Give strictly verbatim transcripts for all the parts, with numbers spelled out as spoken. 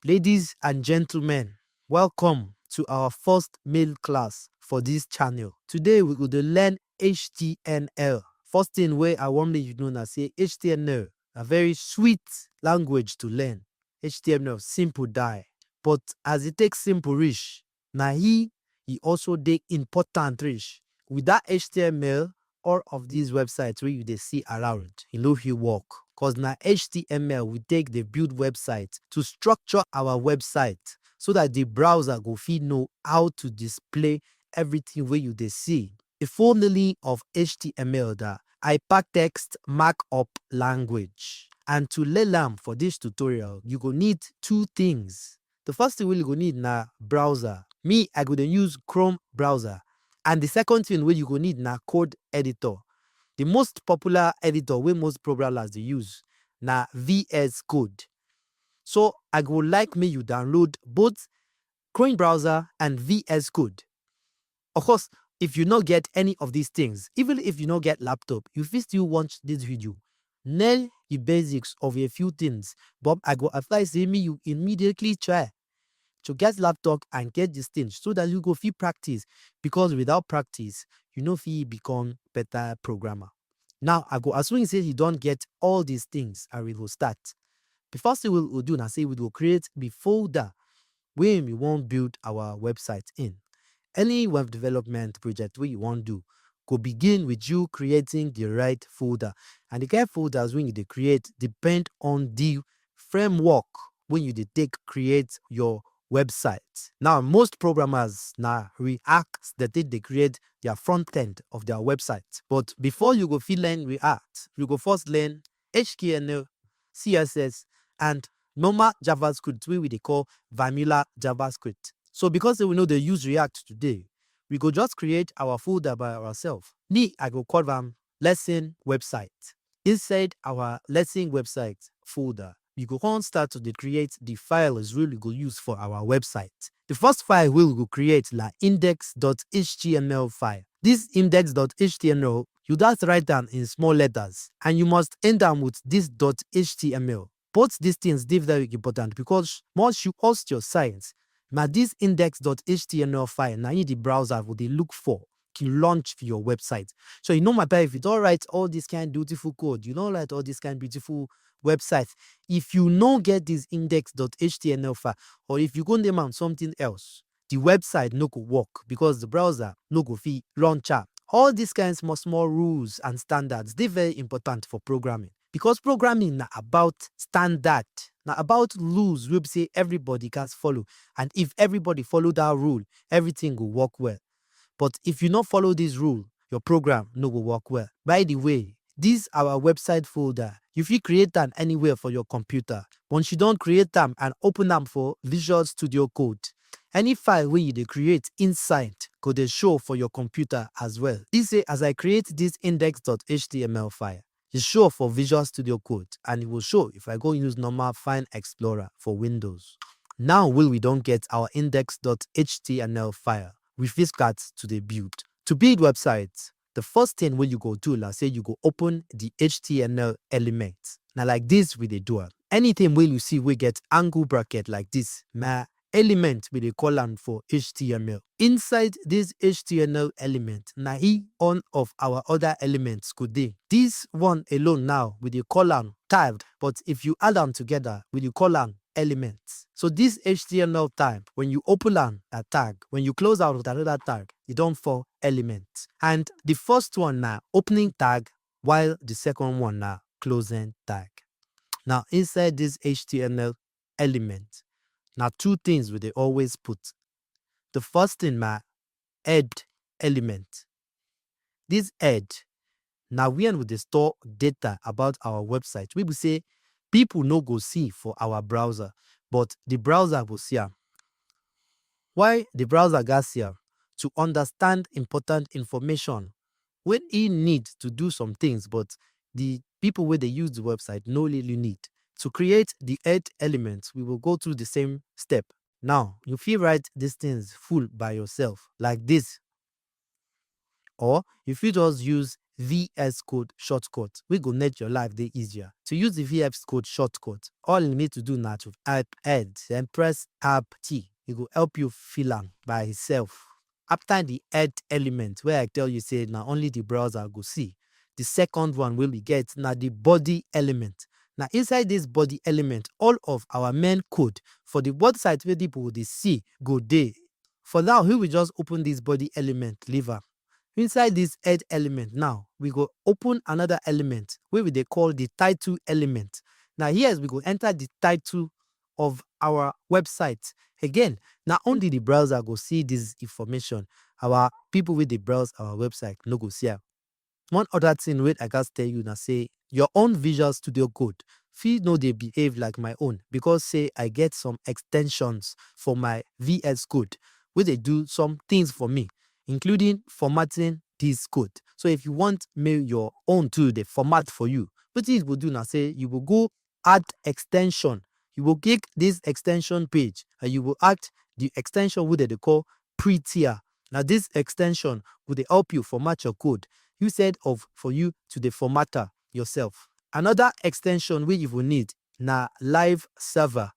Ladies and gentlemen, welcome to our first mail class for this channel. Today we go dey learn H T M L. First thing wey I wan make you know na say H T M L na very sweet language to learn. H T M L simple die, but as e take simple reach, na he e also dey important reach. Without H T M L, all of these websites wey you dey see around, e no fit work, cause na H T M L we take dey build website to structure our website so that the browser go fit know how to display everything wey you dey see. The full meaning of H T M L na Hypertext Markup Language. And to learn am for this tutorial, you go need two things. The first thing wey you go need na browser. Me, I go dey use Chrome browser. And the second thing wey you go need na code editor. The most popular editor wey most programmers dey use na V S Code. So I go like make you download both Chrome browser and V S Code. Of course, if you no get any of these things, even if you no get laptop, you fit still watch this video. Learn the basics of a few things, but I go advise say make you immediately try to get laptop and get this thing so that you go fit practice, because without practice, you no fit become better programmer. Now, I go assume say you don get all these things and we go start. The first thing we go do na say we go create the folder wey we wan build our website in. Any web development project wey you wan do go begin with you creating the right folder. And the kind folders wey you dey create depend on the framework wey you dey take create your website. Now, most programmers na React dem take dey create their front end of their website. But before you go fit learn React, you go first learn H T M L, C S S, and normal JavaScript wey we dey call vanilla JavaScript. So because say we no dey use React today, we go just create our folder by ourselves. Me, I go call am lesson website. Inside our lesson website folder, we go come start to dey create the files wey we go use for our website. The first file wey we go create na index.html file. This index.html, you gats write am in small letters and you must end am with this .html. Both these things dey very important because once you host your site, na this index.html file na im the browser go dey look for to launch for your website. So e no matter if you don write all this kind beautiful code, you don write all this kind beautiful website, if you no get this index.html file, or if you go name am something else, the website no go work because the browser no go fit launch am. All these kind small small rules and standards dey very important for programming, because programming na about standard, na about rules wey be say everybody gats follow, and if everybody follow that rule, everything go work well. But if you no follow this rule, your program no go work well. By the way, this our website folder, you fit create am anywhere for your computer. Once you don create am and open am for Visual Studio Code, any file wey you dey create inside go dey show for your computer as well. This say as I create this index.html file, e show for Visual Studio Code and e go show if I go use normal File Explorer for Windows. Now wey we don get our index.html file, we fit start to dey build. To build website, the first thing wey you go do na say you go open the H T M L element. Na like this we dey do am. Anything wey you see wey get angle bracket like this na element we dey call am for H T M L. Inside this H T M L element, na e all of our other elements go dey. This one alone now, we dey call am tag, but if you add am together, we dey call am element. So this H T M L tag, when you open am, na tag. When you close am with another tag, e don fall element. And the first one na opening tag, while the second one na closing tag. Now, inside this H T M L element, na two things we dey always put. The first thing na head element. This head na where we dey store data about our website wey be say people no go see for our browser, but the browser go see am. Why the browser gats see am? To understand important information wey e need to do some things, but the people wey dey use the website no really need. To create the head element, we will go through the same step. Now, you fit write these things full by yourself, like this, or you fit just use V S Code shortcut wey go make your life dey easier. To use the V S Code shortcut, all you need to do na to type head, then press Alt T. E go help you fill am by itself. After the head element wey I tell you say na only the browser go see, the second one wey we get na the body element. Na inside this body element, all of our main code for the website wey people dey see go dey. For now, we will just open this body element, leave am. Inside this head element now, we go open another element wey we dey call the title element. Na here we go enter the title of our website. Again, na only the browser go see this information. Our people wey dey browse our website no go see am. One other thing wey I gats tell you na say your own Visual Studio Code fit no dey behave like my own because say I get some extensions for my V S Code wey dey do some things for me, including formatting this code. So if you want make your own too dey format for you, wetin you go do na say you go go add extension. You go click this extension page and you go add the extension wey dem dey call Prettier. Na this extension go dey help you format your code instead of for you to dey format am yourself. Another extension wey you go need na Live Server.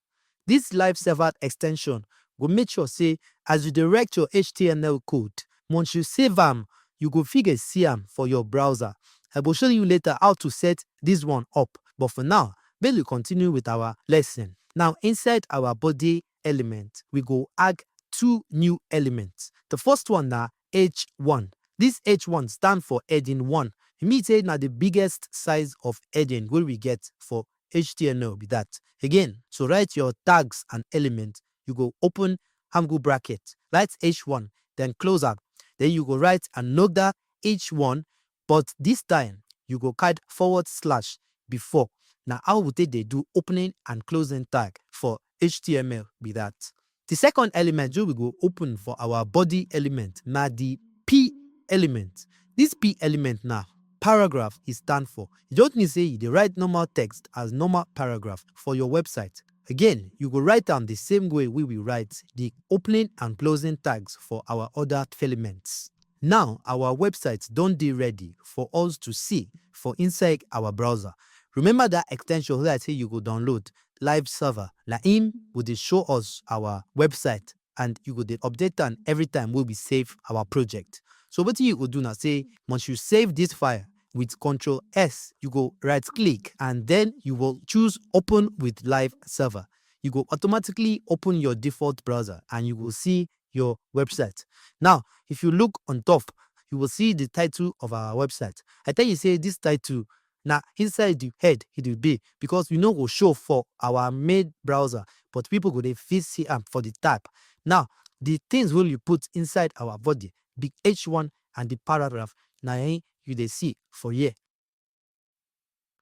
This Live Server extension go make sure say as you dey write your H T M L code, once you save am, you go fit dey see am for your browser. I go show you later how to set this one up, but for now, make we continue with our lesson. Now, inside our body element, we go add two new elements. The first one na H one. This H one stand for heading one. E mean say na the biggest size of heading wey we get for H T M L be that. Again, to write your tags and element, you go open angle bracket, write H one, then close am. Then you go write another H one, but this time you go add forward slash before. Na how we take dey do opening and closing tag for H T M L be that. The second element wey we go open for our body element na the P element. This P element na paragraph e stand for. E just mean say you dey write normal text as normal paragraph for your website. Again, you go write am the same way wey we write the opening and closing tags for our other elements. Now, our website don dey ready for us to see for inside our browser. Remember that extension wey I say you go download, Live Server. Na im go dey show us our website and you go dey update am every time wey we save our project. So wetin you go do na say once you save this file with Control S, you go right click and then you will choose Open with Live Server. You go automatically open your default browser and you go see your website. Now, if you look on top, you will see the title of our website. I tell you say this title na inside the head e dey be because we no go show for our main browser, but people go dey fit see am for the tab. Now, the things wey you put inside our body, the H one and the paragraph, na im you dey see for here.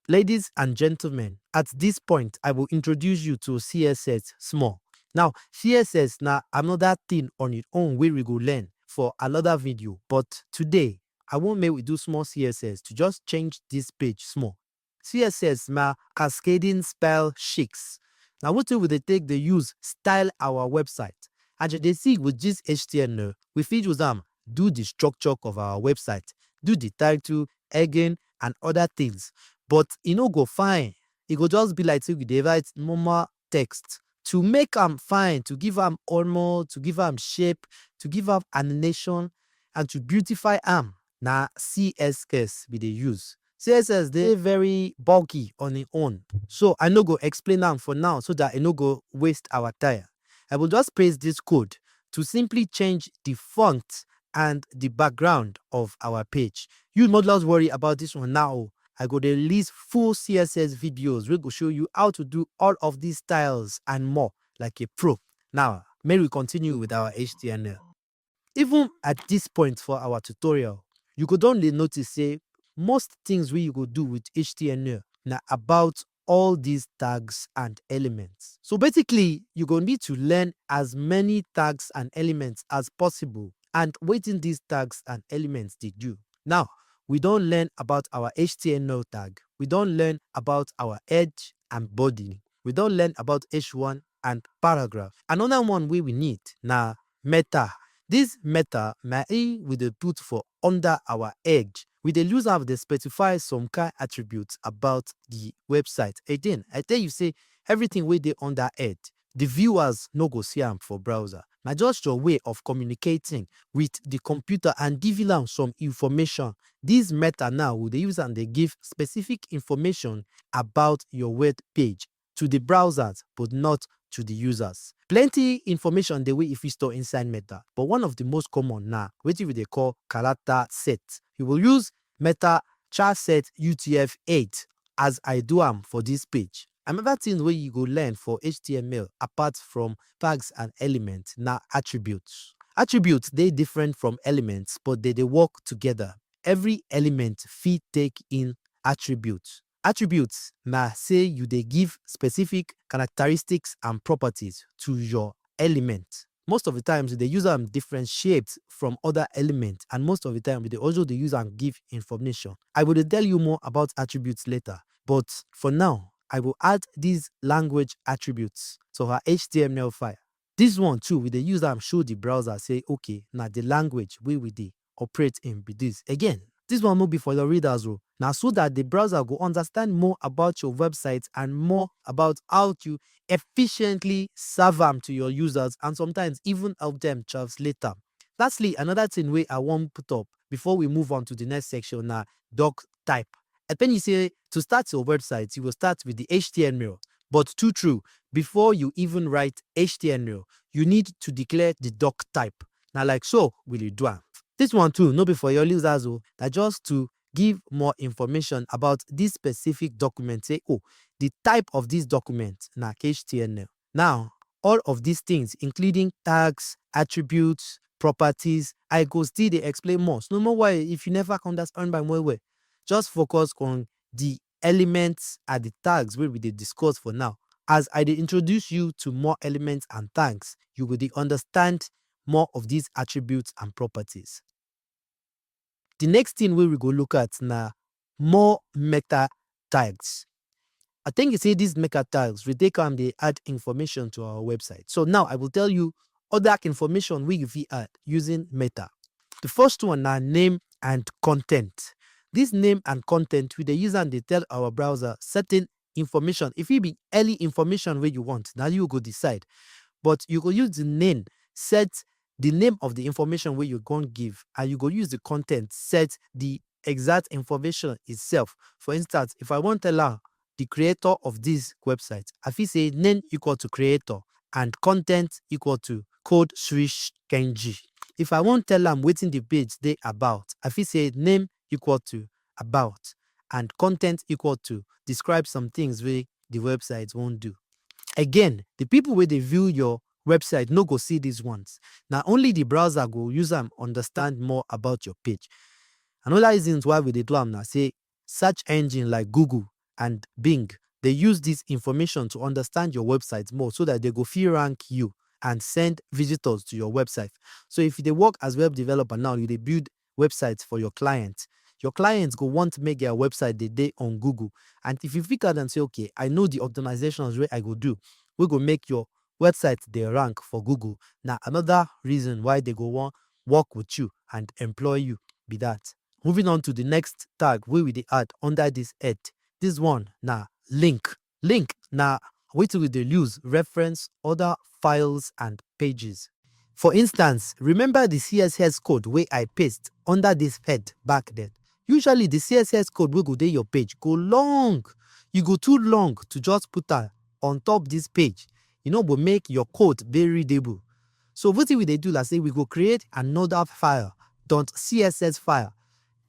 Ladies and gentlemen, at this point, I will introduce you to C S S small. Now, C S S na another thing on its own wey we go learn for another video, but today, I wan make we do small C S S to just change this page small. C S S na cascading style sheets. Na wetin we dey take dey use style our website. As you dey see with this H T M L, we fit use am do the structure of our website, do the title, heading, and other things. But e no go fine. E go just be like say we dey write normal text. To make am fine, to give am armor, to give am shape, to give am animation, and to beautify am, na C S S we dey use. C S S dey very bulky on im own, so I no go explain am for now so that I no go waste our time. I will just paste this code to simply change the font and the background of our page. You no just worry about this one now. I go dey release full C S S videos wey go show you how to do all of these styles and more like a pro. Now, may we continue with our H T M L. Even at this point for our tutorial, you go don dey notice say most things wey you go do with H T M L na about all these tags and elements. So basically, you go need to learn as many tags and elements as possible and wetin these tags and elements dey do. Now, we don learn about our H T M L tag, we don learn about our head and body, we don learn about H one and paragraph. Another one wey we need na meta. This meta na im we dey put for under our head We dey use am dey specify some kind attributes about the website. Again, I tell you say everything wey dey under head, the viewers no go see am for browser. Na just your way of communicating with the computer and giving am some information. This meta now, we dey use am dey give specific information about your web page to the browsers, but not to the users. Plenty information dey wey you fit store inside meta, but one of the most common na wetin we dey call character set. You will use meta char set U T F eight as I do am for this page. Another thing wey you go learn for H T M L apart from tags and elements na attributes. Attributes dey different from elements, but they dey work together. Every element fit take in attributes. Attributes na say you dey give specific characteristics and properties to your element. Most of the times, we dey use am differentiate from other elements, and most of the time, we dey also dey use am give information. I go dey tell you more about attributes later, but for now, I go add these language attributes to our H T M L file. This one too, we dey use am show the browser say, okay, na the language wey we dey operate in be this. Again, this one no be for your readers o. Na so that the browser go understand more about your website and more about how to efficiently serve am to your users and sometimes even help them translate am. Lastly, another thing wey I wan put up before we move on to the next section na doc type. I tell you say to start your website, you go start with the H T M L. But true true, before you even write H T M L, you need to declare the doc type. Na like so we dey do am. This one too, no be for your users o, na just to give more information about this specific document. Say, oh, the type of this document na H T M L. Now, all of these things, including tags, attributes, properties, I go still dey explain more. So no more why if you never understand by well well. Just focus on the elements and the tags wey we dey discuss for now. As I dey introduce you to more elements and tags, you go dey understand more of these attributes and properties. The next thing wey we go look at na more meta tags. I think you say these meta tags, we take am dey add information to our website. So now I will tell you other information wey you fit add using meta. The first one na name and content. This name and content, we dey use am dey tell our browser certain information. If it be any information wey you want, now you go decide. But you go use the name, set the name of the information wey you wan give, and you go use the content, set the exact information itself. For instance, if I wan tell am the creator of this website, I fit say name equal to creator and content equal to code switch Kenji. If I wan tell am wetin the page dey about, I fit say name equal to about and content equal to describe some things wey the website wan do. Again, the people wey dey view your website no go see these ones. Na only the browser go use am understand more about your page. Another reasons why we dey do am na say search engine like Google and Bing dey use this information to understand your website more so that they go fit rank you and send visitors to your website. So if you dey work as web developer now, you dey build websites for your clients. Your clients go want make their website dey dey on Google. And if you fit tell them say, okay, I know the organizations wey I go do, wey go make your website dey rank for Google. Na another reason why they go wan work with you and employ you be that. Moving on to the next tag wey we dey add under this head. This one na link. Link na wetin we dey use reference other files and pages. For instance, remember the C S S code wey I paste under this head back then? Usually the C S S code wey go dey your page go long. You go too long to just put am on top this page. E no go make your code dey readable. So wetin we dey do na say we go create another file, dot C S S file.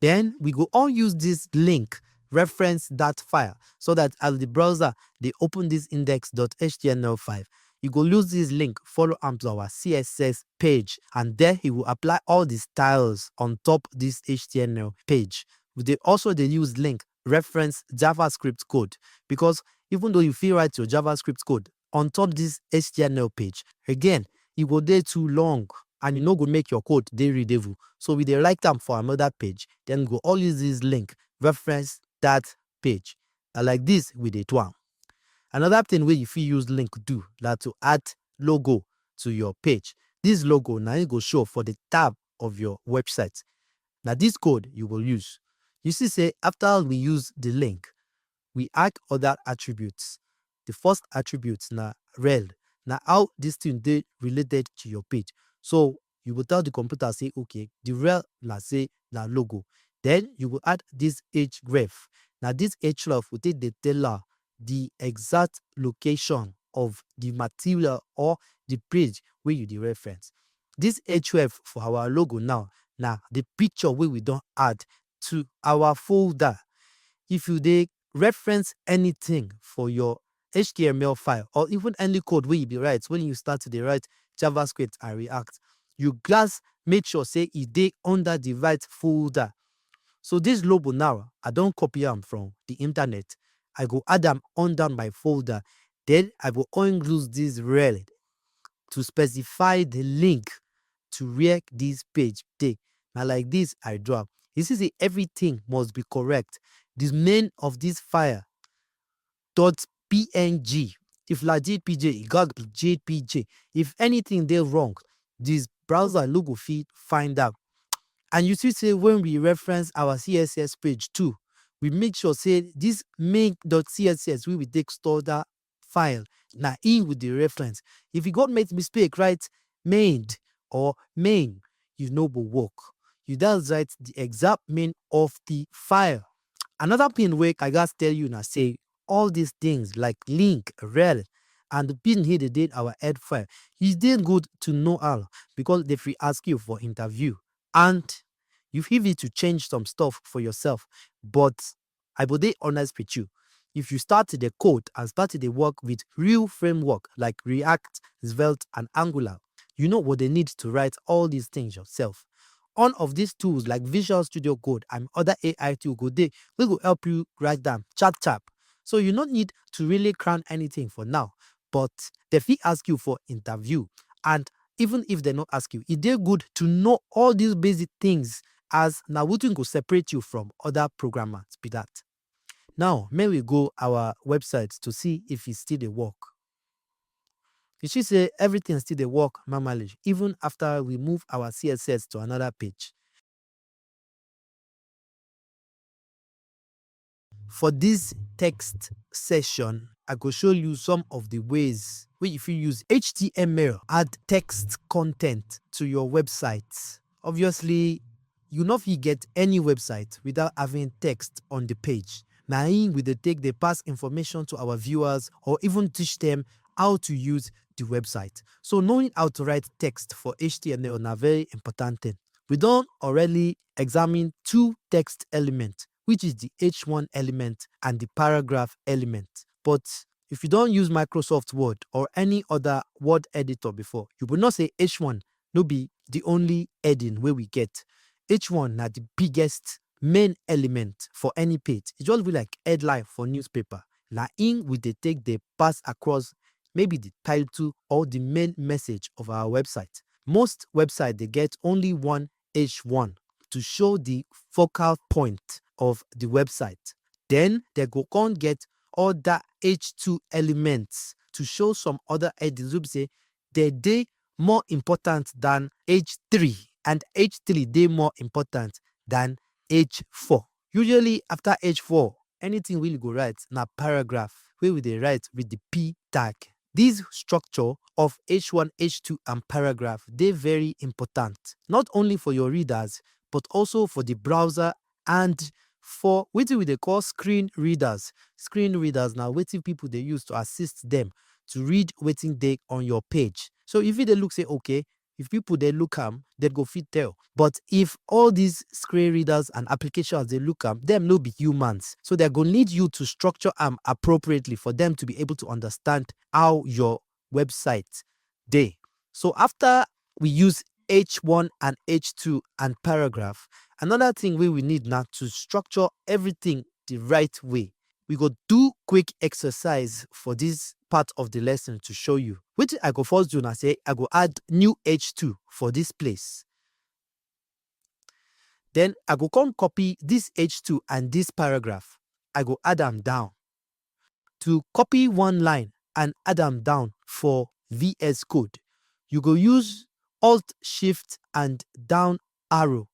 Then we go all use this link reference that file so that as the browser dey open this index dot H T M L file, you go use this link, follow am to our C S S page, and there he will apply all the styles on top this H T M L page. We dey also dey use link reference JavaScript code because even though you fit write your JavaScript code on top this H T M L page, again, e go dey too long and e no go make your code dey readable. So we dey write am for another page, then we go all use this link reference that page. Na like this we dey do am. Another thing wey you fit use link do na to add logo to your page. This logo na im go show for the tab of your website. Na this code you go use. You see say after we use the link, we add other attributes. The first attribute na rel, na how this thing dey related to your page. So you go tell the computer say, okay, the rel na say na logo. Then you go add this href. Na this href go take dey tell am the exact location of the material or the page wey you dey reference. This href for our logo now na the picture wey we don add to our folder. If you dey reference anything for your H T M L file or even any code wey you dey write when you start to dey write JavaScript and React, you gats make sure say e dey under the right folder. So this logo now, I don copy am from the internet. I go add am under my folder. Then I go come use this rel to specify the link to where this page dey. Na like this I do am. You see say everything must be correct. The name of this file dot P N G. If na J P G, e gats be J P G. If anything dey wrong, this browser no go fit find am. And you see say when we reference our C S S page too, we make sure say this main dot C S S wey we take store that file, na im we dey reference. If you go make mistake, write main or main, you no go work. You gats write the exact main of the file. Another thing wey I gats tell you na say all these things like link, rel, and the pin here dey dey our head file, e dey good to know am because they fit ask you for interview. And you fit need to change some stuff for yourself. But I go dey honest with you, if you start to dey code and start to dey work with real framework like React, Svelte, and Angular, you no go dey need to write all these things yourself. All of these tools like Visual Studio Code and other A I tool go dey wey go help you write them sharp sharp. So you no need to really cram anything for now, but they fit ask you for interview. And even if they no ask you, e dey good to know all these basic things, as na wetin go separate you from other programmers be that. Now, make we go our website to see if e still dey work. You see say everything still dey work normally, even after we move our C S S to another page. For this text session, I go show you some of the ways wey you fit use H T M L add text content to your website. Obviously, you no fit get any website without having text on the page. Na im we dey take dey pass information to our viewers or even teach them how to use the website. So knowing how to write text for H T M L na very important thing. We don already examine two text elements, which is the H one element and the paragraph element. But if you don use Microsoft Word or any other word editor before, you go know say H one no be the only heading wey we get. H one na the biggest main element for any page. E just be like headline for newspaper. Na im we dey take dey pass across maybe the title or the main message of our website. Most website dey get only one H one to show the focal point of the website. Then they go come get other H two elements to show some other headings wey be say they dey more important than H three, and H three dey more important than H four. Usually after H four, anything wey you go write na paragraph wey we dey write with the P tag. This structure of H one, H two, and paragraph dey very important, not only for your readers, but also for the browser and for wetin we dey call screen readers. Screen readers na wetin people dey use to assist them to read wetin dey on your page. So if you dey look say, okay, if people dey look am, dem go fit tell. But if all these screen readers and applications dey look am, dem no be humans. So they go need you to structure am appropriately for them to be able to understand how your website dey. So after we use H one and H two and paragraph, another thing wey we need na to structure everything the right way. We go do quick exercise for this part of the lesson to show you. Wetin I go first do na say I go add new H two for this place. Then I go come copy this H two and this paragraph. I go add am down. To copy one line and add am down for V S Code, you go use Alt, Shift, and down arrow.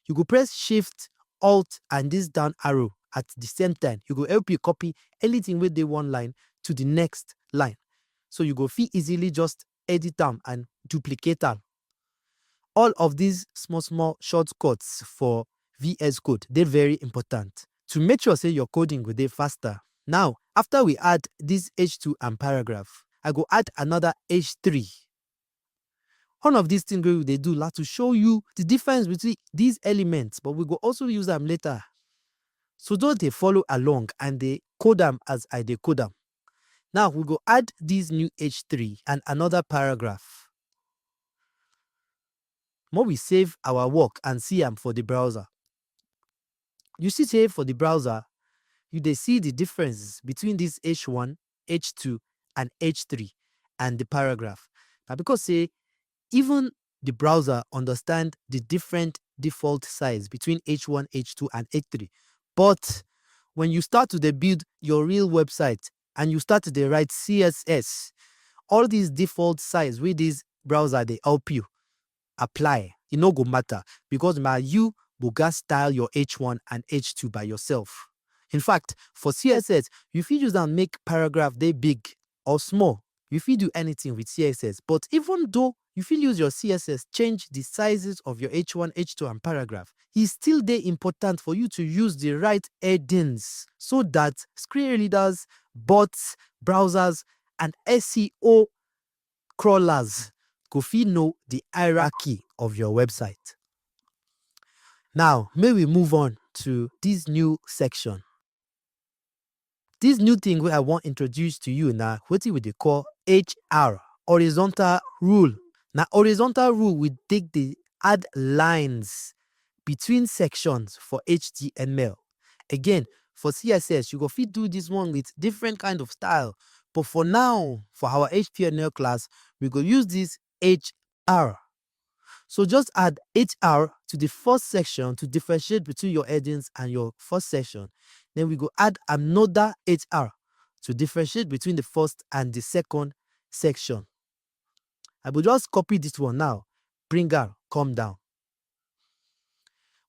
You go press Shift Alt and this down arrow at the same time. You go help you copy anything wey dey one line to the next line. So you go fit easily just edit am and duplicate am. All of these small small shortcuts for V S Code dey very important to make sure say your coding go dey faster. Now, after we add this H two and paragraph, I go add another H three. All of these things wey we dey do na to show you the difference between these elements, but we go also use am later. So just dey follow along and dey code am as I dey code am. Now we go add this new H three and another paragraph. Make we save our work and see am for the browser. You see say for the browser, you dey see the difference between this H one, H two, and H three and the paragraph. Na because say even the browser understand the different default size between H one, H two, and H three. But when you start to dey build your real website and you start to dey write C S S, all these default size wey this browser dey help you apply, e no go matter, because na you go gats style your H one and H two by yourself. In fact, for C S S, you fit use am make paragraph dey big or small. You fit do anything with C S S, but even though you fit use your C S S change the sizes of your H one, H two, and paragraph, e still dey important for you to use the right headings so that screen readers, bots, browsers, and S E O crawlers go fit know the hierarchy of your website. Now, may we move on to this new section. This new thing wey I wan introduce to you na wetin we dey call H R, horizontal rule. Na horizontal rule we take dey add lines between sections for H T M L. Again, for C S S, you go fit do this one with different kind of style. But for now, for our H T M L class, we go use this H R. So just add H R to the first section to differentiate between your headings and your first section. Then we go add another H R to differentiate between the first and the second section. I go just copy this one now, bring am come down.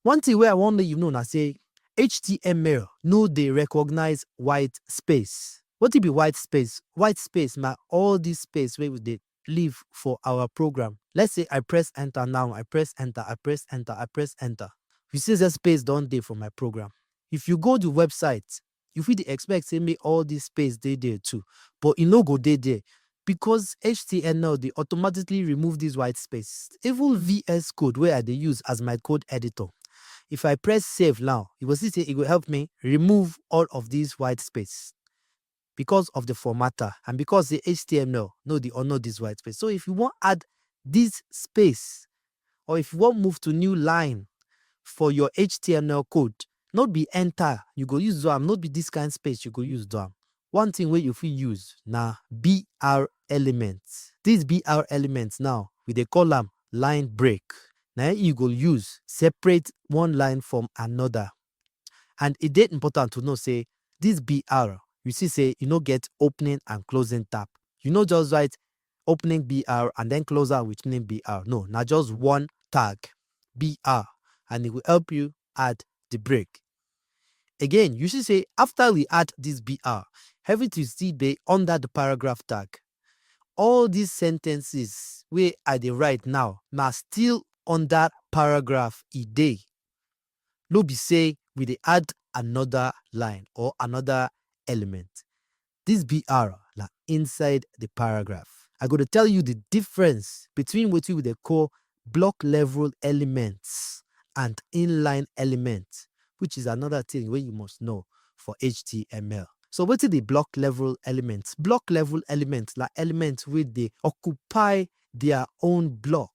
One thing wey I wan make you know na say H T M L no dey recognize white space. Wetin be white space? White space na all this space wey we dey leave for our program. Let's say I press enter now, I press enter, I press enter, I press enter. You see say space don dey for my program. If you go the website, you fit dey expect say make all this space dey there too, but e no go dey there because H T M L dey automatically remove this white space. Even V S Code wey I dey use as my code editor, if I press save now, you go see say e go help me remove all of this white space because of the formatter and because the H T M L no dey honor this white space. So if you wan add this space, or if you wan move to new line for your H T M L code, no be enter you go use do am, no be this kind space you go use do am. One thing wey you fit use na B R element. This B R element now, we dey call am line break. Na im you go use separate one line from another. And e dey important to know say this B R, you see say e no get opening and closing tab. You no just write opening B R and then close am with name B R. No, na just one tag, B R, and e go help you add the break. Again, you see say after we add this B R, everything still dey under the paragraph tag. All these sentences wey I dey write now na still under paragraph e dey. No be say we dey add another line or another element. This B R na inside the paragraph. I go dey tell you the difference between wetin we dey call block level elements and inline elements, which is another thing wey you must know for H T M L. So wetin be block level elements? Block level elements na elements wey dey occupy their own block.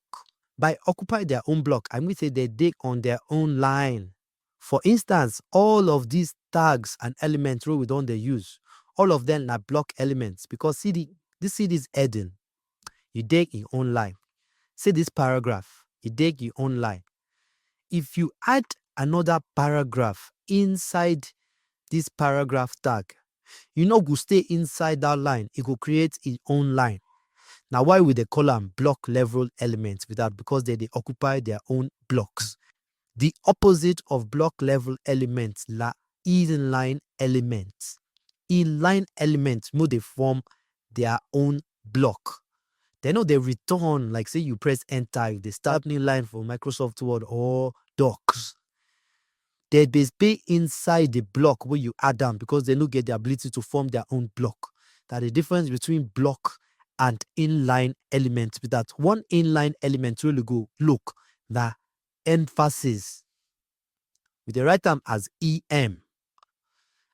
By occupy their own block, I mean say they dey on their own line. For instance, all of these tags and elements wey we don dey use, all of them na block elements because see the, this, see this heading, e dey im own line. See this paragraph, e dey im own line. If you add another paragraph inside this paragraph tag, you no go stay inside that line, e go create im own line. Na why we dey call am block level elements be that, because they dey occupy their own blocks. The opposite of block level elements na inline elements. Inline elements no dey form their own block. They no dey return like say you press enter, you dey start new line for Microsoft Word or Docs. They dey stay inside the block where you add them because they no get the ability to form their own block. That the difference between block and inline element be that one inline element really go look that emphasis. We dey write am as E M.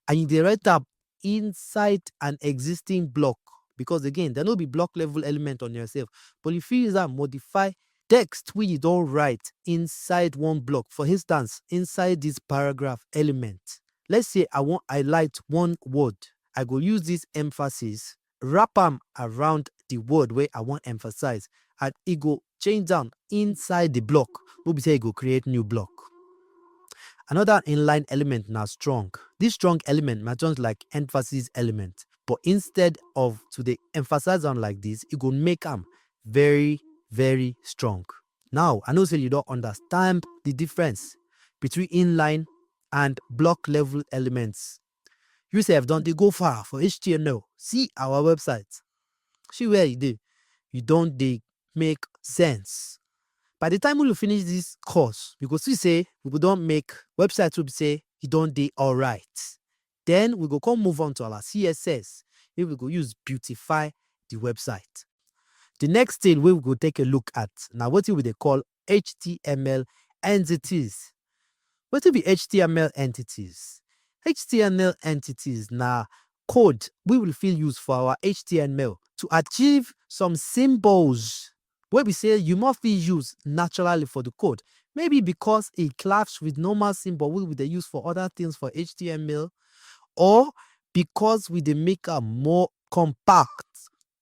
And you dey write am inside an existing block because again, there no be block level element on yourself, but you fit use am modify text wey you don write inside one block. For instance, inside this paragraph element, let's say I wan highlight one word, I go use this emphasis, wrap am around the word wey I wan emphasize, and e go change am inside the block, no be say e go create new block. Another inline element na strong. This strong element na just like emphasis element, but instead of to dey emphasize am like this, e go make am very, very strong. Now, I know say you don understand the difference between inline and block level elements. You sef don dey go far for H T M L. See our website. See where e dey. You don dey make sense. By the time we finish this course, you go see say we go don make website wey be say e don dey alright. Then we go come move on to our C S S wey we go use beautify the website. The next thing wey we go take a look at na wetin we dey call H T M L entities. Wetin be H T M L entities? H T M L entities na code wey we fit use for our H T M L to achieve some symbols wey be say you must fit use naturally for the code. Maybe because e clash with normal symbol wey we dey use for other things for H T M L, or because we dey make am more compact.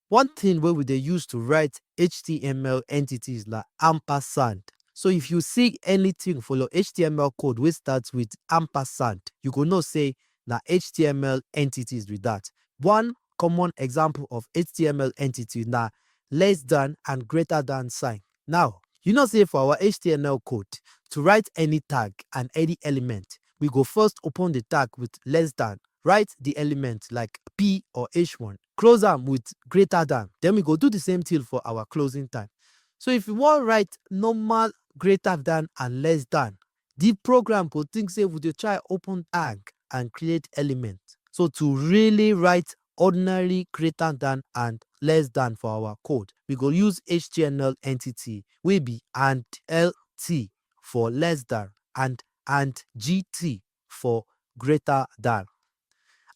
One thing wey we dey use to write H T M L entities na ampersand. So if you see anything for your H T M L code wey start with ampersand, you go know say na H T M L entities be that. One common example of H T M L entity na less than and greater than sign. Now, you know say for our H T M L code, to write any tag and any element, we go first open the tag with less than, write the element like P or H one, close am with greater than. Then we go do the same thing for our closing tag. So if you wan write normal greater than and less than, the program go think say we dey try open tag and create element. So to really write ordinary greater than and less than for our code, we go use H T M L entity wey be and L T for less than and and G T for greater than.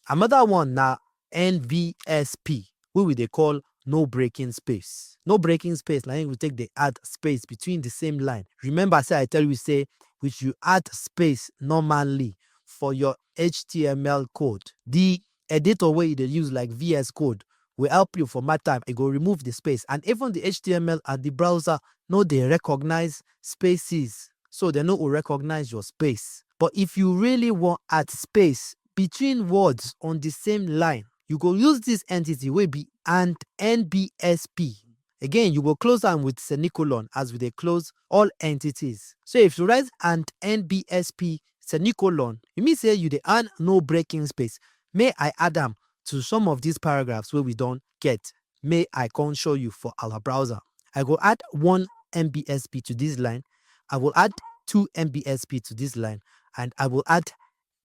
Another one na N B S P, wey we dey call no breaking space. No breaking space na im we take dey add space between the same line. Remember say I tell you say we should add space normally for your H T M L code. The editor wey you dey use like V S Code will help you for my time. E go remove the space, and even the H T M L and the browser no dey recognize spaces, so they no go recognize your space. But if you really wan add space between words on the same line, you go use this entity wey be and N B S P. Again, you go close am with semicolon as we dey close all entities. So if you write and N B S P semicolon, e mean say you dey add no breaking space. Make I add am to some of these paragraphs wey we don get. Make I come show you for our browser. I go add one N B S P to this line. I will add two N B S P to this line. And I will add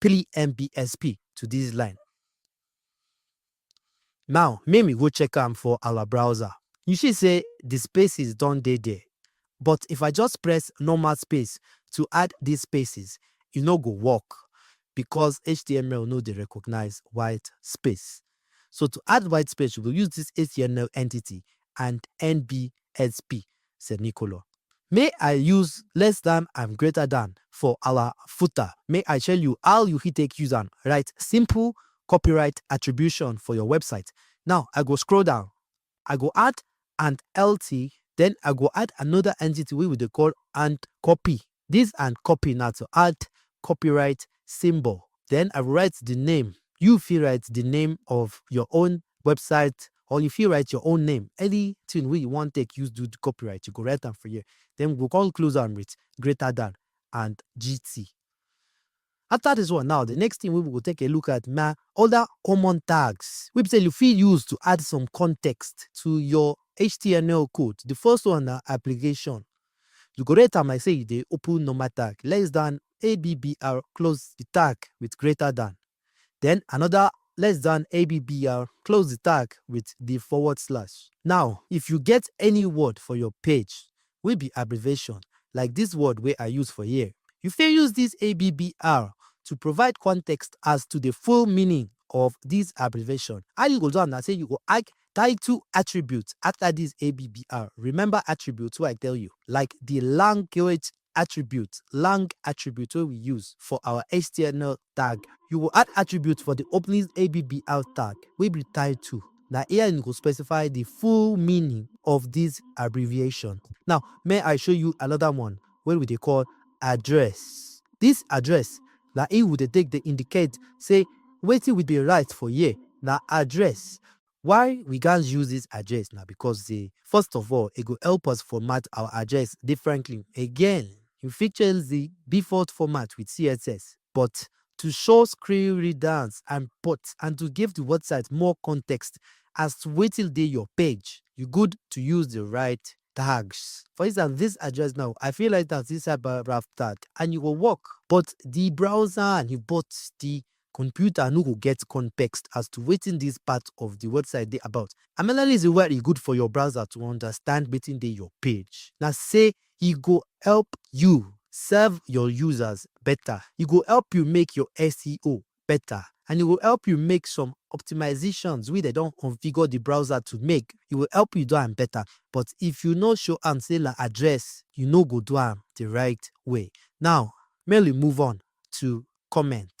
three N B S P to this line. Now, make we go check am for our browser. You see say the spaces don dey there. But if I just press normal space to add these spaces, e no go work because H T M L no dey recognize white space. So to add white space, we go use this H T M L entity and N B S P semicolon. Make I use less than and greater than for our footer. Make I tell you how you fit take use am write simple copyright attribution for your website. Now, I go scroll down. I go add an L T, then I go add another entity wey we dey call and copy. This and copy na to add copyright symbol. Then I will write the name. You fit write the name of your own website, or you fit write your own name. Anything wey you wan take use do the copyright, you go write am for here. Then we go come close am with greater than. and G T. After this one now, the next thing we will take a look at na other common tags wey be say you fit use to add some context to your H T M L code. The first one na abbreviation. You go rate am like say you dey open normal tag, less than A B B R, close the tag with greater than. Then another less than A B B R, close the tag with the forward slash. Now, if you get any word for your page wey be abbreviation, like this word wey I use for here, you fit use this A B B R to provide context as to the full meaning of this abbreviation. How you go do am na say you go add title attribute after this A B B R. Remember attribute wey I tell you, like the language attribute, lang attribute wey we use for our H T M L tag. You go add attribute for the opening A B B R tag wey be title. Na here you go specify the full meaning of this abbreviation. Now, may I show you another one wey we dey call address. This address na im we dey take dey indicate say wetin we dey write for here na address. Why we gats use this address na because say, first of all, e go help us format our address differently. Again, you fit change the default format with C S S, but to show screen readers and put and to give the website more context as to wetin dey your page, you good to use the right tags. For instance, this address now, I fit write am inside paragraph tag and e go work, but the browser and but the computer no go get context as to wetin this part of the website dey about. Another reason why e good for your browser to understand wetin dey your page na say e go help you serve your users better. E go help you make your S E O better, and e go help you make some optimizations wey dem don configure the browser to make. E go help you do am better. But if you no show am say na address, you no go do am the right way. Now, make we move on to comment.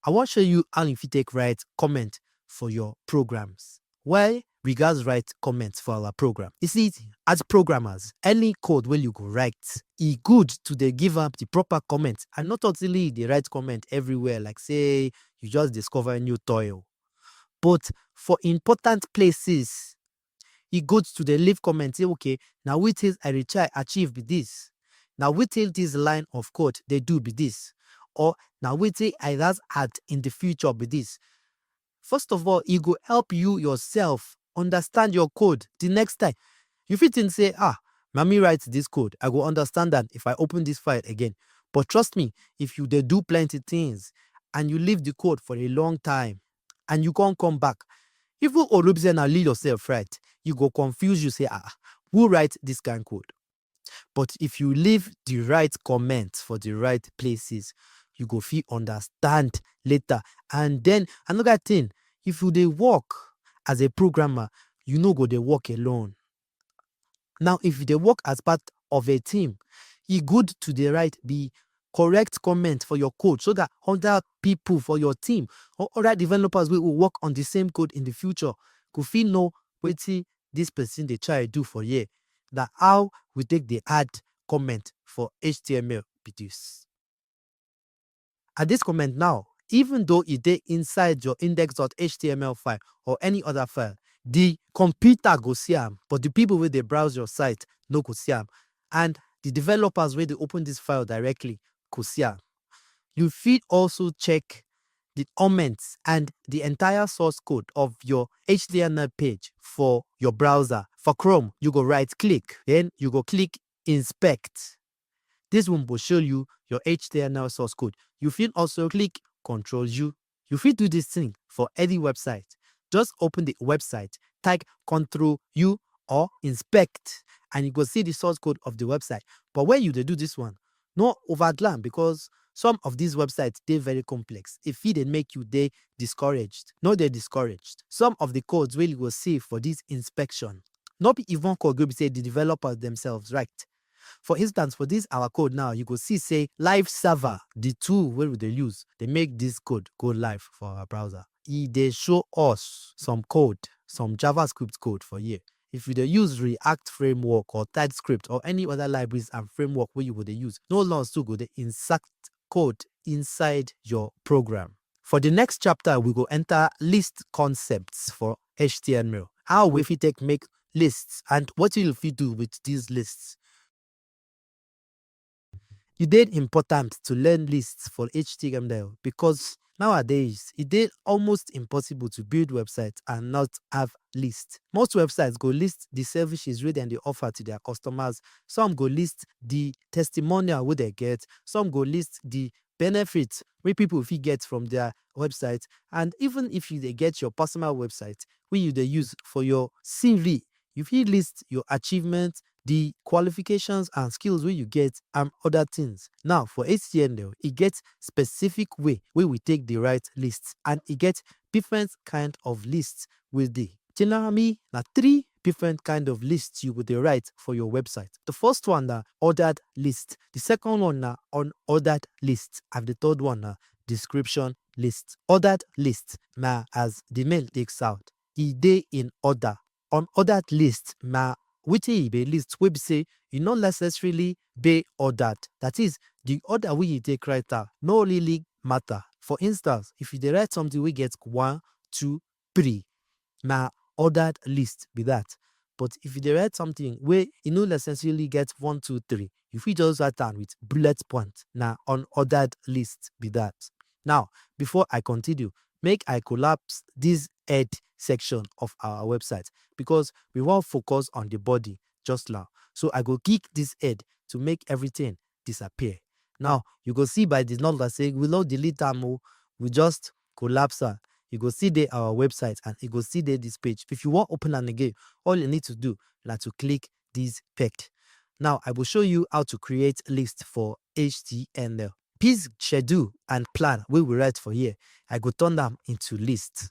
I wan show you how you fit take write comment for your programs. Why we gats write comment for our program? You see, as programmers, any code wey you go write, e good to dey give am the proper comment and not totally dey write comment everywhere like say you just discover new toy o. But for important places, e good to dey leave comment say, okay, na wetin I dey try achieve be this. Na wetin this line of code dey do be this. Or na wetin I gats add in the future be this. First of all, e go help you yourself understand your code the next time. You fit think say, ah, na me write this code, I go understand am if I open this file again. But trust me, if you dey do plenty things and you leave the code for a long time and you come come back, even olubize na you yourself write, you go confuse you say, ah, who write this kind code? But if you leave the right comment for the right places, you go fit understand later. And then another thing, if you dey work as a programmer, you no go dey work alone. Now, if you dey work as part of a team, e good to dey write the correct comment for your code so that other people for your team or other developers wey go work on the same code in the future go fit know wetin this person dey try do for here. Na how we take dey add comment for H T M L be this. And this comment now, even though e dey inside your index dot H T M L file or any other file, the computer go see am, but the people wey dey browse your site no go see am. And the developers wey dey open this file directly go see am. You fit also check the comments and the entire source code of your H T M L page for your browser. For Chrome, you go right click, then you go click inspect. This one will show you your H T M L source code. You fit also click Control U. You fit do this thing for any website. Just open the website, type Control U or inspect, and you go see the source code of the website. But when you dey do this one, no over glam because some of these websites dey very complex. E fit dey make you dey discouraged. No dey discouraged. Some of the codes wey you go see for this inspection no be even code wey be say the developers themselves write. For instance, for this our code now, you go see say live server, the tool wey we dey use, dey make this code go live for our browser. E dey show us some code, some JavaScript code for here. If you dey use React framework or TypeScript or any other libraries and framework wey you go dey use, no loss too go dey insert code inside your program. For the next chapter, we go enter list concepts for H T M L. How we fit take make lists and what you fit do with these lists. E dey important to learn lists for H T M L because nowadays e dey almost impossible to build website and not have list. Most websites go list the services wey dem dey offer to their customers, some go list the testimonial wey dem get, some go list the benefits wey people fit get from their website, and even if you dey get your personal website wey you dey use for your C V, you fit list your achievements, the qualifications and skills wey you get and other things. Now for H T M L, e get specific way wey we take dey write list and e get different kind of list wey dey. Generally, na three different kind of list you go dey write for your website. The first one na ordered list, the second one na unordered list, and the third one na description list. Ordered list na as the name take sound, e dey in order. Unordered list na wetin e be list wey be say e no necessarily dey ordered. That is, the order wey you take write am no really matter. For instance, if you dey write something wey get one, two, three, na ordered list be that. But if you dey write something wey e no necessarily get one, two, three, you fit just write am with bullet point. Na unordered list be that. Now, before I continue, make I collapse this head section of our website because we wan focus on the body just now. So I go kick this head to make everything disappear. Now, you go see by the number say we no delete am o, we just collapse am. You go see dey our website and e go see dey this page. If you wan open am again, all you need to do na to click this page. Now, I go show you how to create list for H T M L. This schedule and plan wey we write for here, I go turn am into list.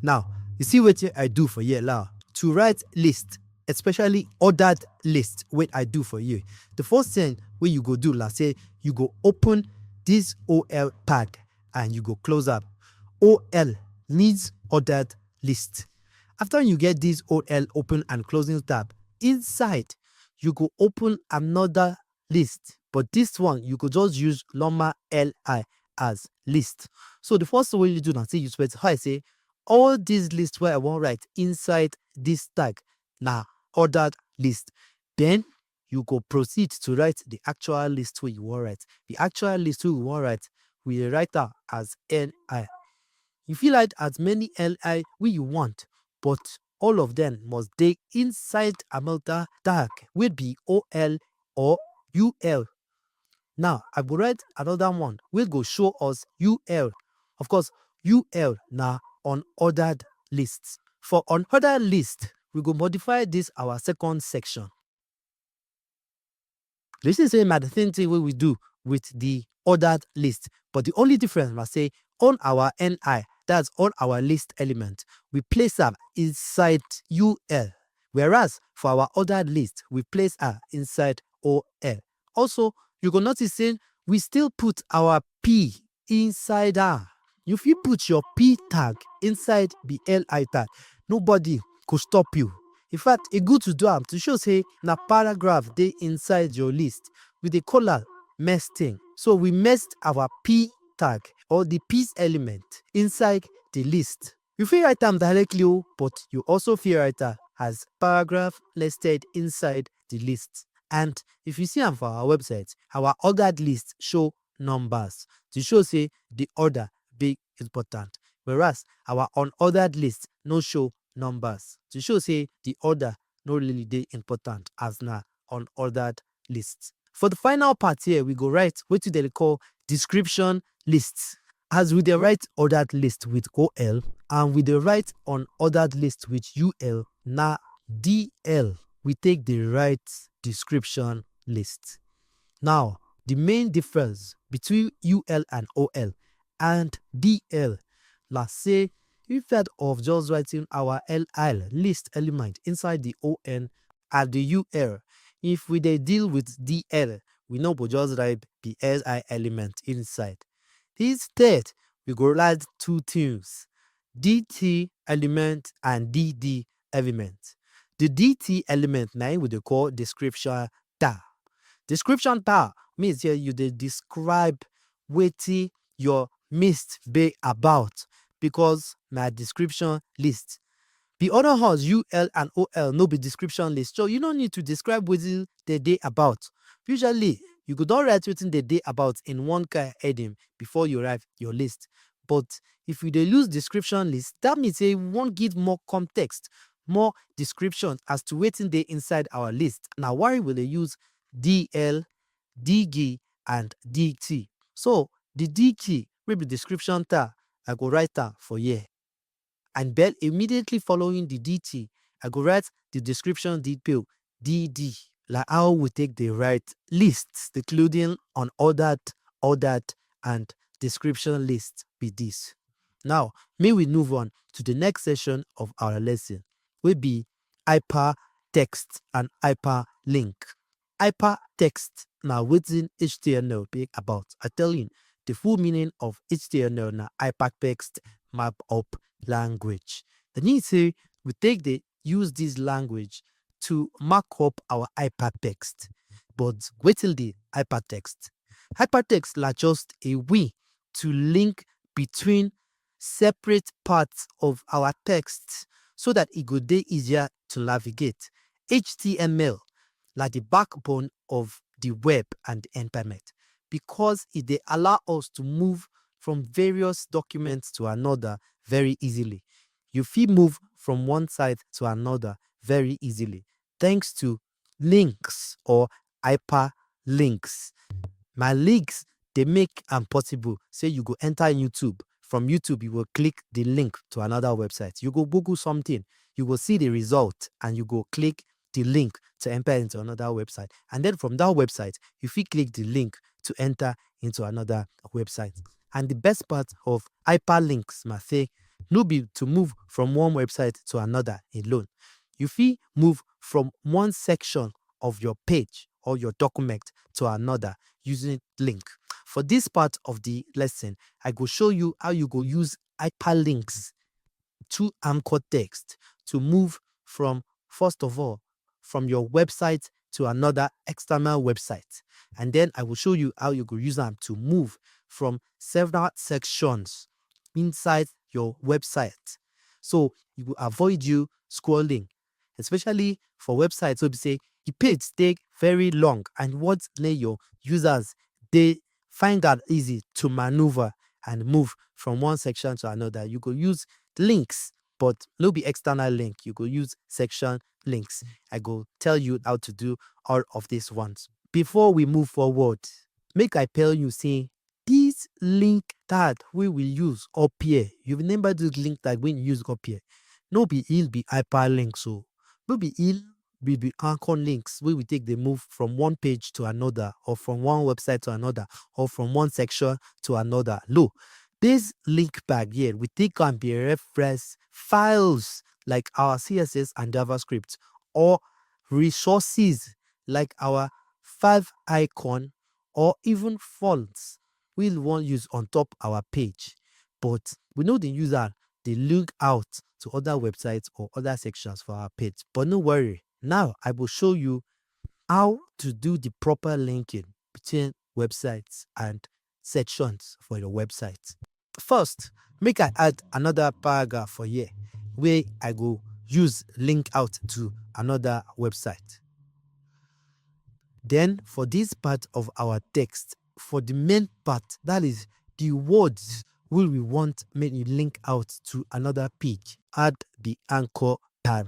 Now, you see wetin I do for here now. To write list, especially ordered list wey I do for you, the first thing wey you go do na say you go open this O L tag and you go close am. O L means ordered list. After you get this O L open and closing tab, inside you go open another list, but this one you go just use normal L I as list. So the first thing wey you do na say you specify say all these list wey I wan write inside this tag na ordered list. Then you go proceed to write the actual list wey you wan write. The actual list wey you wan write, we dey write am as N I. You fit write as many N I wey you want, but all of them must dey inside another tag wey be O L or U L. Now, I go write another one wey go show us U L. Of course, U L na unordered list. For unordered list, we go modify this our second section. This is say na the same thing wey we do with the ordered list, but the only difference na say on our N I, that's on our list element, we place am inside U L, whereas for our ordered list, we place am inside O L. Also, you go notice say we still put our P inside am. You fit put your P tag inside the L I tag. Nobody go stop you. In fact, e good to do am to show say na paragraph dey inside your list. We dey call am nesting. So we nest our P tag or the P element inside the list. You fit write am directly o, but you also fit write am as paragraph nested inside the list. And if you see am for our website, our ordered list show numbers to show say the order dey important, whereas our unordered list no show numbers to show say the order no really dey important as na unordered list. For the final part here, we go write wetin dem dey call description lists. As we dey write ordered list with O L and we dey write unordered list with U L, na D L we take dey write description list. Now, the main difference between U L and O L and D L na say, instead of just writing our L I list element inside the O N and the U L, if we dey deal with D L, we no go just write the L I element inside. Instead, we go write two things, D T element and D D element. The D T element na im we dey call description tag. Description tag mean say you dey describe wetin your list be about, because na description list. Be other horns, U L and O L no be description list, so you no need to describe wetin dem dey about. Usually, you go don write wetin dem dey about in one kind heading before you write your list. But if you dey use description list, that means say you wan give more context, more description as to wetin dey inside our list. Na why we dey use D L, D G and D T. So the D T wey be description tag, I go write am for here. And then immediately following the D T, I go write the description detail, D D, like how we take dey write lists, including unordered, ordered, and description list be this. Now, may we move on to the next section of our lesson, wey be hypertext and hyperlink. Hypertext na wetin H T M L be about. I tell you, the full meaning of H T M L na hypertext markup language. That means say we take dey use this language to mark up our hypertext. But wetin be hypertext? Hypertext na just a way to link between separate parts of our text so that e go dey easier to navigate. H T M L na the backbone of the web and the internet because e dey allow us to move from various documents to another very easily. You fit move from one site to another very easily thanks to links or hyperlinks. My links dey make am possible say you go enter YouTube. From YouTube, you go click the link to another website. You go Google something, you go see the result, and you go click the link to enter into another website. And then from that website, you fit click the link to enter into another website. And the best part of hyperlinks, ma say, no be to move from one website to another alone. You fit move from one section of your page or your document to another using link. For this part of the lesson, I go show you how you go use hyperlinks to anchor text to move from, first of all, from your website to another external website. And then I will show you how you go use am to move from several sections inside your website. So you go avoid you scrolling, especially for websites wey be say the page dey very long and what make your users dey find am easy to maneuver and move from one section to another. You go use links, but no be external link. You go use section links. I go tell you how to do all of these ones. Before we move forward, make I tell you say this link tag wey we use up here, you remember this link tag wey we use up here? No be e be hyperlink, so no be e be the anchor links wey we take dey move from one page to another or from one website to another or from one section to another. No, this link tag here, we take am dey reference files like our C S S and JavaScript or resources like our five icon or even fonts wey we wan use on top our page. But we no dey use am dey link out to other websites or other sections for our page. But no worry, now I go show you how to do the proper linking between websites and sections for your website. First, make I add another paragraph for here wey I go use link out to another website. Then for this part of our text, for the main part, that is the words wey we want make you link out to another page, add the anchor tag.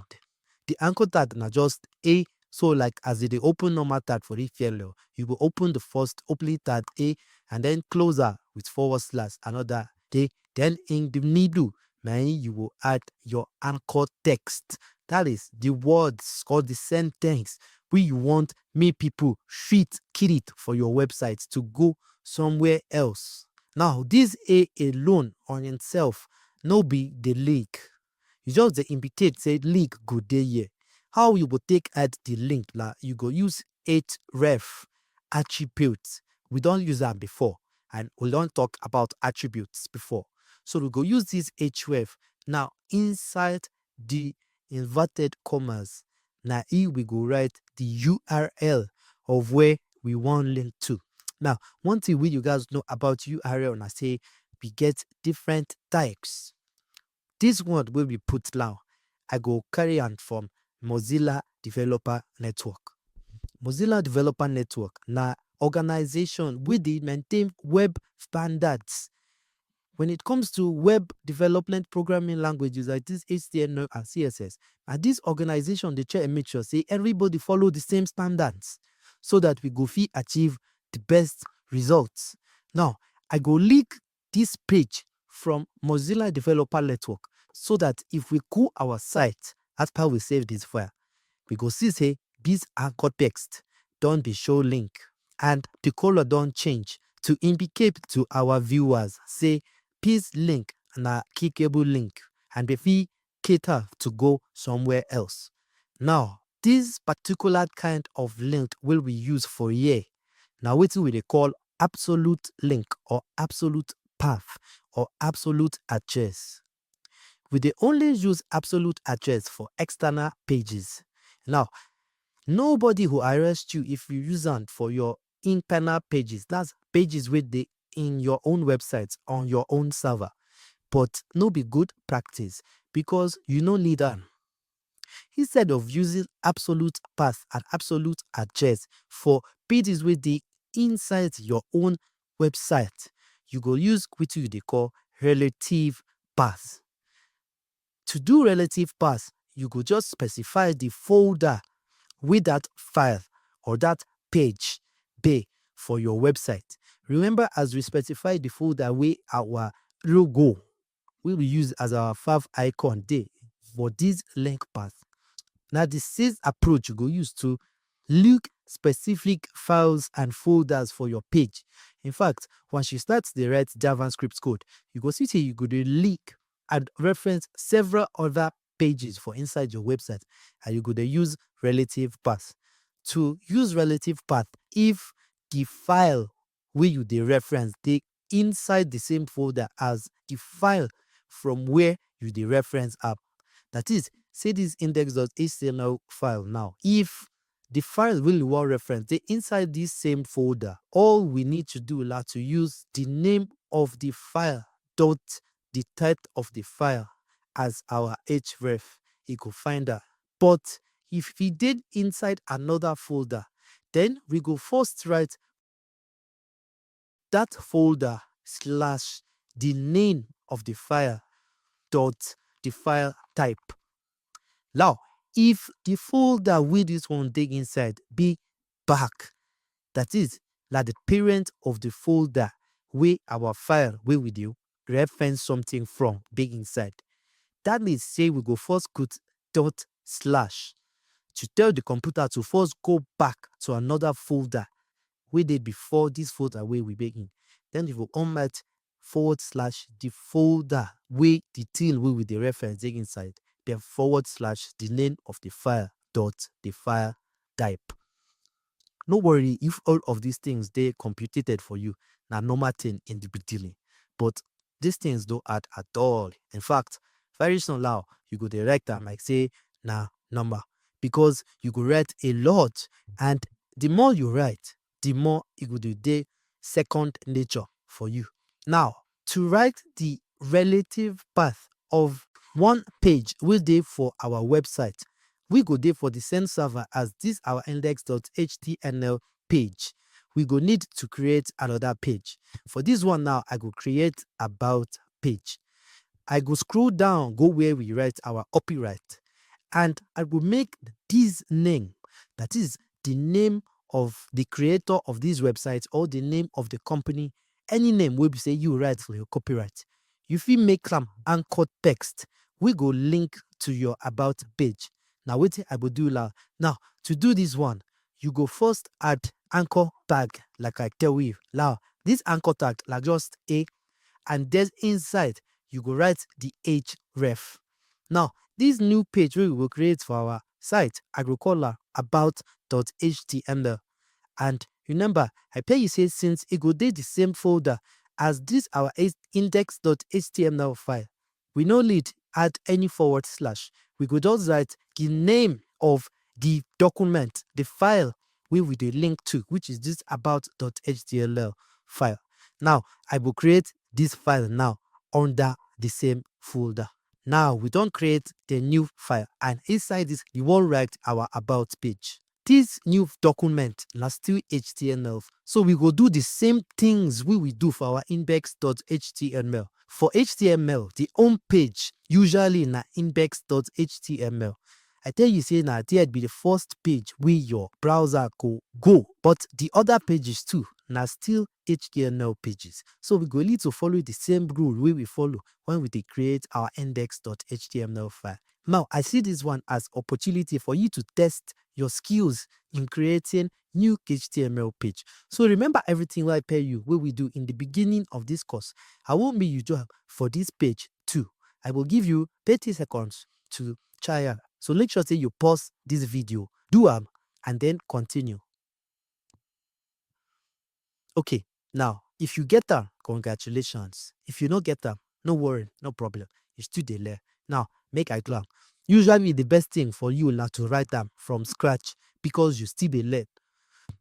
The anchor tag na just a, so like as you dey open normal tag for this F L L, you go open the first opening tag A and then closer with forward slash another A. Then in the middle, na im you go add your anchor text. That is the words or the sentence wey you want make people fit carry it for your website to go somewhere else. Now, this A alone on itself no be the link. You just dey indicate say link go dey here. How you go take add the link? Na you go use href attribute. We don use am before and we don talk about attributes before. So we go use this href. Now, inside the inverted commas, na e we go write the U R L of where we wan link to. Now, one thing wey you guys know about U R L na say we get different types. This one wey we put now, I go carry am from Mozilla Developer Network. Mozilla Developer Network na organization wey dey maintain web standards. When it comes to web development programming languages like this H T M L and C S S, and this organization dey try make sure say everybody follow the same standards so that we go fit achieve the best results. Now, I go link this page from Mozilla Developer Network so that if we go our site after we save this file, we go see say this anchor text don dey show link and the color don change to indicate to our viewers say this link na clickable link and dem fit cater to go somewhere else. Now, this particular kind of link wey we use for here na wetin we dey call absolute link or absolute path or absolute address. We dey only use absolute address for external pages. Now, nobody go arrest you if you use am for your internal pages. That's pages wey dey in your own website on your own server. But no be good practice because you no need am. Instead of using absolute path and absolute address for pages wey dey inside your own website, you go use wetin you dey call relative path. To do relative path, you go just specify the folder wey that file or that page dey for your website. Remember, as we specify the folder wey our logo wey we use as our fav icon dey for this link path, na the same approach you go use to link specific files and folders for your page. In fact, once you start dey write JavaScript code, you go see say you go dey link and reference several other pages for inside your website, and you go dey use relative path. To use relative path, if the file wey you dey reference dey inside the same folder as the file from where you dey reference am. That is, say this index dot H T M L file now, if the file wey you wan reference dey inside this same folder, all we need to do na to use the name of the file dot the type of the file as our href. E go find am. But if e dey inside another folder, then we go first write that folder slash the name of the file dot the file type. Now, if the folder wey this one dey inside be back, that is, na the parent of the folder wey our file wey we dey reference something from dey inside, that means say we go first put dot slash to tell the computer to first go back to another folder wey dey before this folder wey we dey in. Then we go come write forward slash the folder wey the thing wey we dey reference dey inside, then forward slash the name of the file dot the file type. No worry if all of these things dey complicated for you, na normal thing in the beginning, but these things no hard at all. In fact, very soon now, you go dey write am like say na normal, because you go write a lot, and the more you write, the more e go dey dey second nature for you. Now, to write the relative path of one page wey dey for our website, we go dey for the same server as this our index dot H T M L page. We go need to create another page. For this one now, I go create about page. I go scroll down, go where we write our copyright, and I go make this name, that is the name of the creator of this website or the name of the company, any name wey be say you write for your copyright. You fit make am anchor text wey go link to your about page. Na wetin I go do now. Now, to do this one, you go first add anchor tag, like I tell you. Now, this anchor tag na just a, and then inside, you go write the href. Now, this new page wey we go create for our site, I go call am about dot H T M L. And remember, I tell you say since e go dey the same folder as this our index dot H T M L file, we no need add any forward slash. We go just write the name of the document, the file wey we dey link to, which is this about dot H T M L file. Now, I go create this file now under the same folder. Now we don create the new file, and inside this we wan write our about page. This new document na still H T M L, so we go do the same things wey we do for our index dot H T M L. For H T M L, the home page usually na index dot H T M L. I tell you say na there be the first page wey your browser go go, but the other pages too na still H T M L pages. So we go need to follow the same rule wey we follow when we dey create our index dot H T M L file. Now, I see this one as opportunity for you to test your skills in creating new H T M L page. So remember everything wey I tell you wey we do in the beginning of this course. I wan make you do am for this page too. I go give you thirty seconds to try am. So make sure say you pause this video, do am, and then continue. Okay, now, if you get am, congratulations. If you no get am, no worry, no problem. You still dey learn. Now, make I do am. Usually, the best thing for you na to write am from scratch because you still dey learn.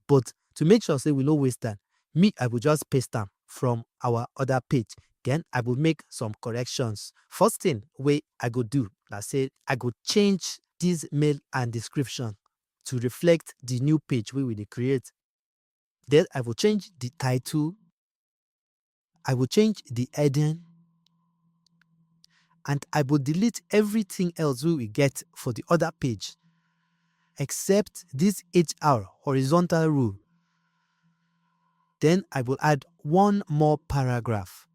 But to make sure say we no waste time, me, I go just paste am from our other page. Then I go make some corrections. First thing wey I go do na say I go change this mail and description to reflect the new page wey we dey create. Then I go change the title, I go change the heading, and I go delete everything else wey we get for the other page, except this H R horizontal rule. Then I go add one more paragraph.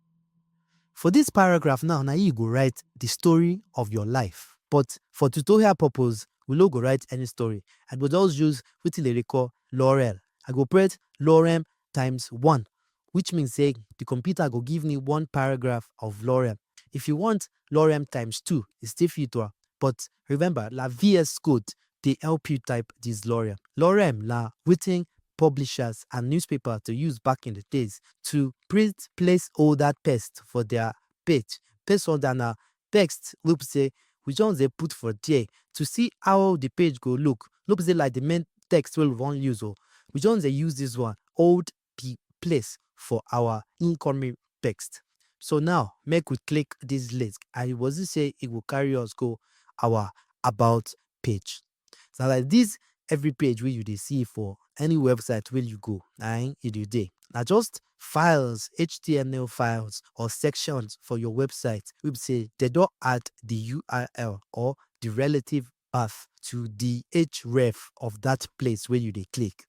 For this paragraph now, na you go write the story of your life. But for tutorial purpose, we no go write any story. I go just use wetin dem dey call lorem. I go press lorem times one, which means say the computer go give me one paragraph of lorem. If you want lorem times two, e still fit do am. But remember, na V S Code dey help you type this lorem. Lorem na wetin publishers and newspapers dey use back in the days to print placeholder text for their page. Placeholder na text wey be say we just dey put for there to see how the page go look. No be say like the main text wey we wan use o. We just dey use this one hold the place for our incoming text. So now, make we click this link, and you go see say e go carry us go our about page. So like this, every page wey you dey see for any website wey you go, na im e dey dey. Na just files, H T M L files or sections for your website wey be say dem don add the U R L or the relative path to the href of that place wey you dey click.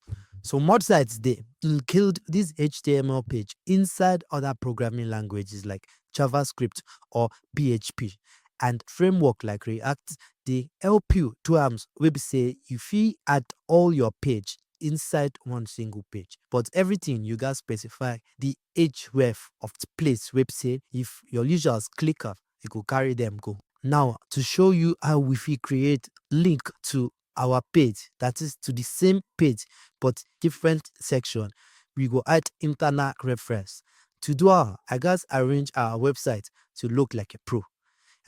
Some websites dey include this H T M L page inside other programming languages like JavaScript or P H P, and framework like React dey help you do am wey be say you fit add all your page inside one single page. But everything you gats specify the href of the place wey be say if your users click am, e go carry them go. Now, to show you how we fit create link to our page, that is to the same page but different section, we go add internal reference. To do am, I gats arrange our website to look like a pro.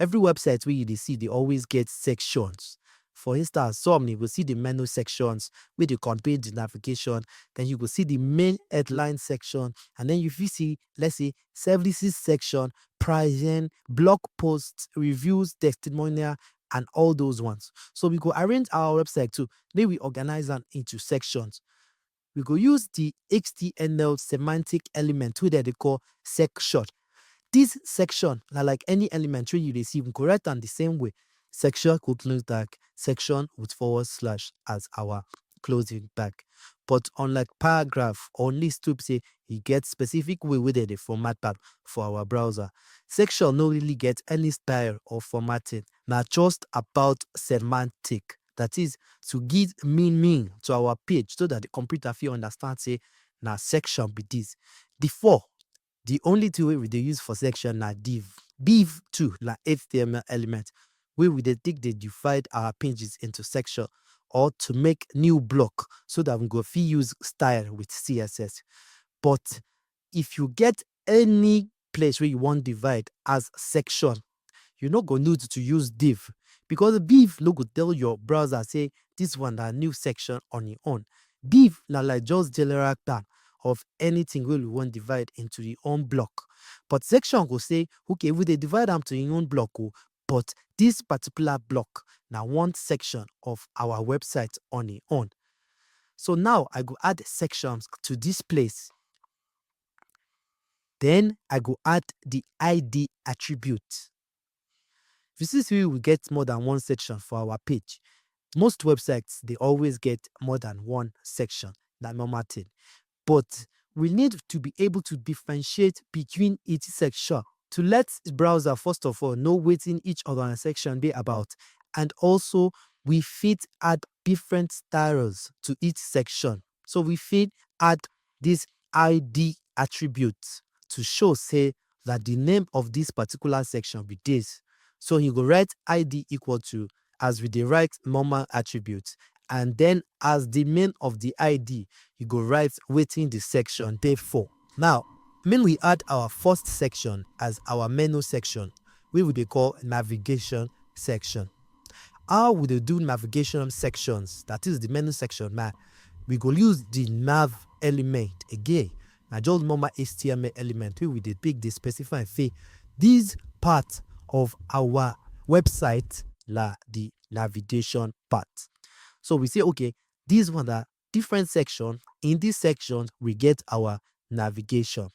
Every website wey you dey see dey always get sections. For instance, some you go see the menu sections wey dey contain the navigation, then you go see the main headline section, and then you fit see, let's say, services section, pricing, blog posts, reviews, testimonial, and all those ones. So we go arrange our website too. Then we organize am into sections. We go use the H T M L semantic element wey dem dey call section. This section na like any element wey you dey see, we go write am the same way. Section quote link tag, section with forward slash as our closing tag. But unlike paragraph or list wey be say e get specific way wey dem dey format am for our browser, section no really get any style or formatting. Na just about semantic. That is to give meaning to our page so that the computer fit understand say na section be this. Before, the only thing wey we dey use for section na div. Div too na H T M L element wey we dey take dey divide our pages into section or to make new block so that we go fit use style with C S S. But if you get any place wey you wan divide as section, you no go need to use div, because div no go tell your browser say this one na new section on im own. Div na like just general term of anything wey you wan divide into im own block. But section go say, okay, we dey divide am to im own block o, but this particular block na one section of our website on im own. So now I go add sections to this place. Then I go add the I D attribute. You see say we get more than one section for our page. Most websites dey always get more than one section, na normal thing. But we need to be able to differentiate between each section to let browser first of all know wetin each of our section dey about, and also we fit add different styles to each section. So we fit add this I D attribute to show say that the name of this particular section be this. So you go write I D equal to, as we dey write normal attribute, and then as the main of the I D, you go write wetin the section dey for. Now, make we add our first section as our menu section, wey we dey call navigation section. How we dey do navigation sections, that is the menu section, na we go use the nav element again. Na just normal H T M L element wey we dey pick, dey specify say this part of our website na the navigation part. So we say, okay, this one na different section. In this section, we get our navigation.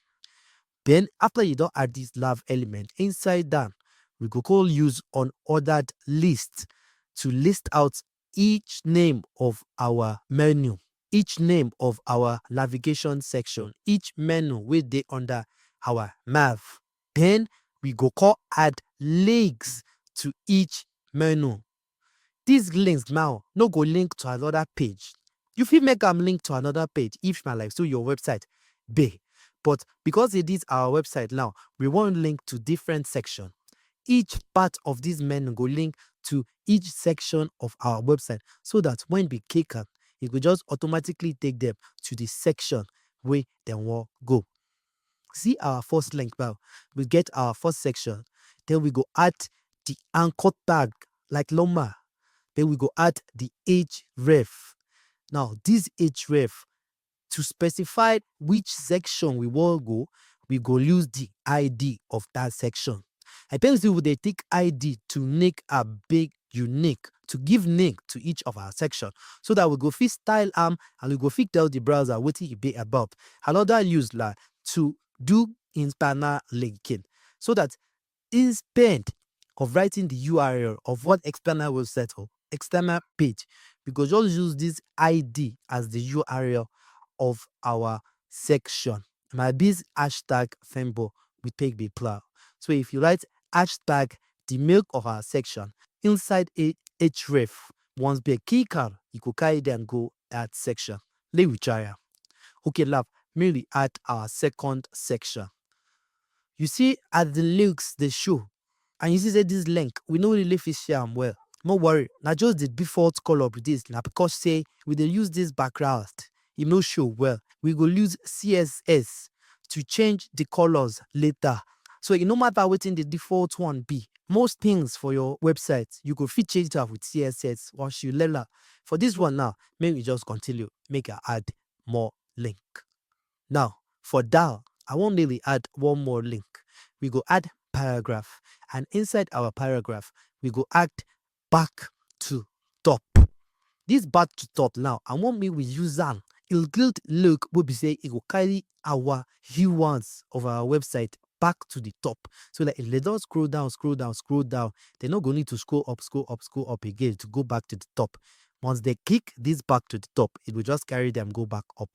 Then after you don add this nav element, inside am, we go come use unordered list to list out each name of our menu, each name of our navigation section, each menu wey dey under our nav. Then we go come add links to each menu. These links now no go link to another page. You fit make am link to another page if na like so your website dey. But because it is our website now, we wan link to different section. Each part of this menu go link to each section of our website, so that when we click am, e go just automatically take them to the section wey dem wan go. See our first link now. We get our first section. Then we go add the anchor tag like normal. Then we go add the href. Now, this href, to specify which section we wan go, we go use the I D of that section. I tell you say we dey take I D to make am big unique, to give name to each of our section, so that we go fit style am and we go fit tell the browser wetin e be about. Another use na to do internal linking, so that instead of writing the U R L of one external website or external page, we go just use this I D as the U R L of our section. Na this hashtag Fembo we take dey plow. So if you write hashtag the milk of our section inside a href, once we click am, e go carry them go that section. Make we try am. Okay, now make we add our second section. You see as the links dey show, and you see say this link, we no really fit see am well. No worry, na just the default color be this. Na because say we dey use this background, e no show well. We go use C S S to change the colors later. So e no matter wetin the default one be. Most things for your website, you go fit change am with C S S once you learn am. For this one now, make we just continue, make I add more link. Now, for down, I wan make we add one more link. We go add paragraph, and inside our paragraph, we go add back to top. This back to top now, I wan make we use am include link wey be say e go carry our U ones of our website back to the top. So like if they don scroll down, scroll down, scroll down, they no go need to scroll up, scroll up, scroll up again to go back to the top. Once they click this back to the top, it will just carry them go back up.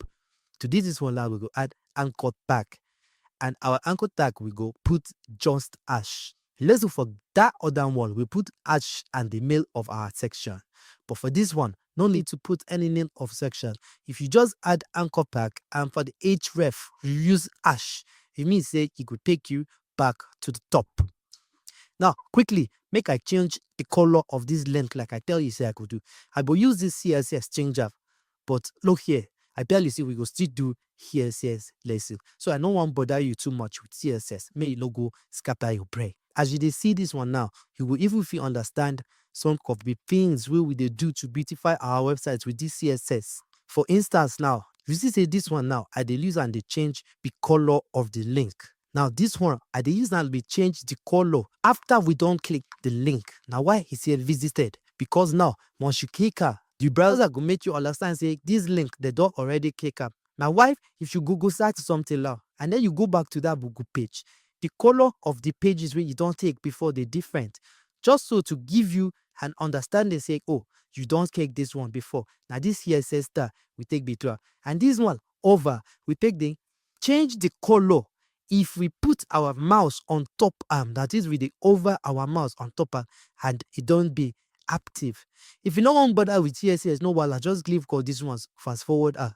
To do this one now, we go add anchor tag. And our anchor tag, we go put just hash. Let's do for that other one, we put hash and the mail of our section. But for this one, no need to put any name of section. If you just add anchor tag and for the href, you use hash, it means say e go take you back to the top. Now, quickly, make I change the color of this link like I tell you say I go do. I go use this C S S change up, but look here, I tell you say we go still do C S S lesson. So I no wan bother you too much with C S S. Make e no go scatter your brain. As you dey see this one now, you go even fit understand some of the things wey we dey do to beautify our website with this C S S. For instance now, you see say this one now, I dey use am dey change the color of the link. Now this one, I dey use am dey change the color after we don click the link. Na why e say visited, because now once you click am, the browser go make you understand say this link, they don already click am. Na why if you Google search something now and then you go back to that Google page, the color of the pages wey you don take before dey different. Just so to give you an understanding say, oh, you don click this one before. Na this C S S star we take be draw. And this one, over, we take the change the color. If we put our mouse on top am, that is, we dey over our mouse on top am, and e don be active. If you no wan bother with C S S, no wahala, just click all these ones, fast forward am.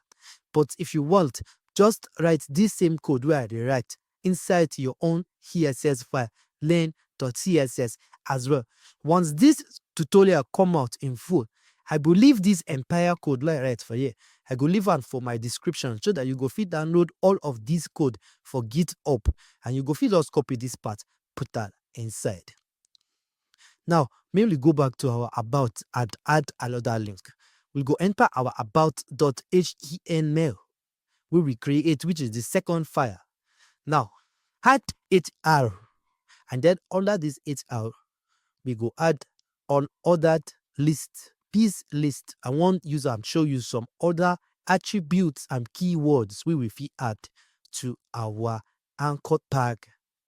But if you want, just write this same code wey I dey write inside your own C S S file, learn dot C S S as well. Once this tutorial come out in full, I go leave this entire code like right for here. I go leave am for my description so that you go fit download all of this code for GitHub, and you go fit just copy this part, put that inside. Now, make we go back to our about and add another link. We go enter our about dot H T M L wey we create, which is the second file. Now, add H R, and then under this H R, we go add unordered list, piece list. I wan use am show you some other attributes and keywords wey we fit add to our anchor tag.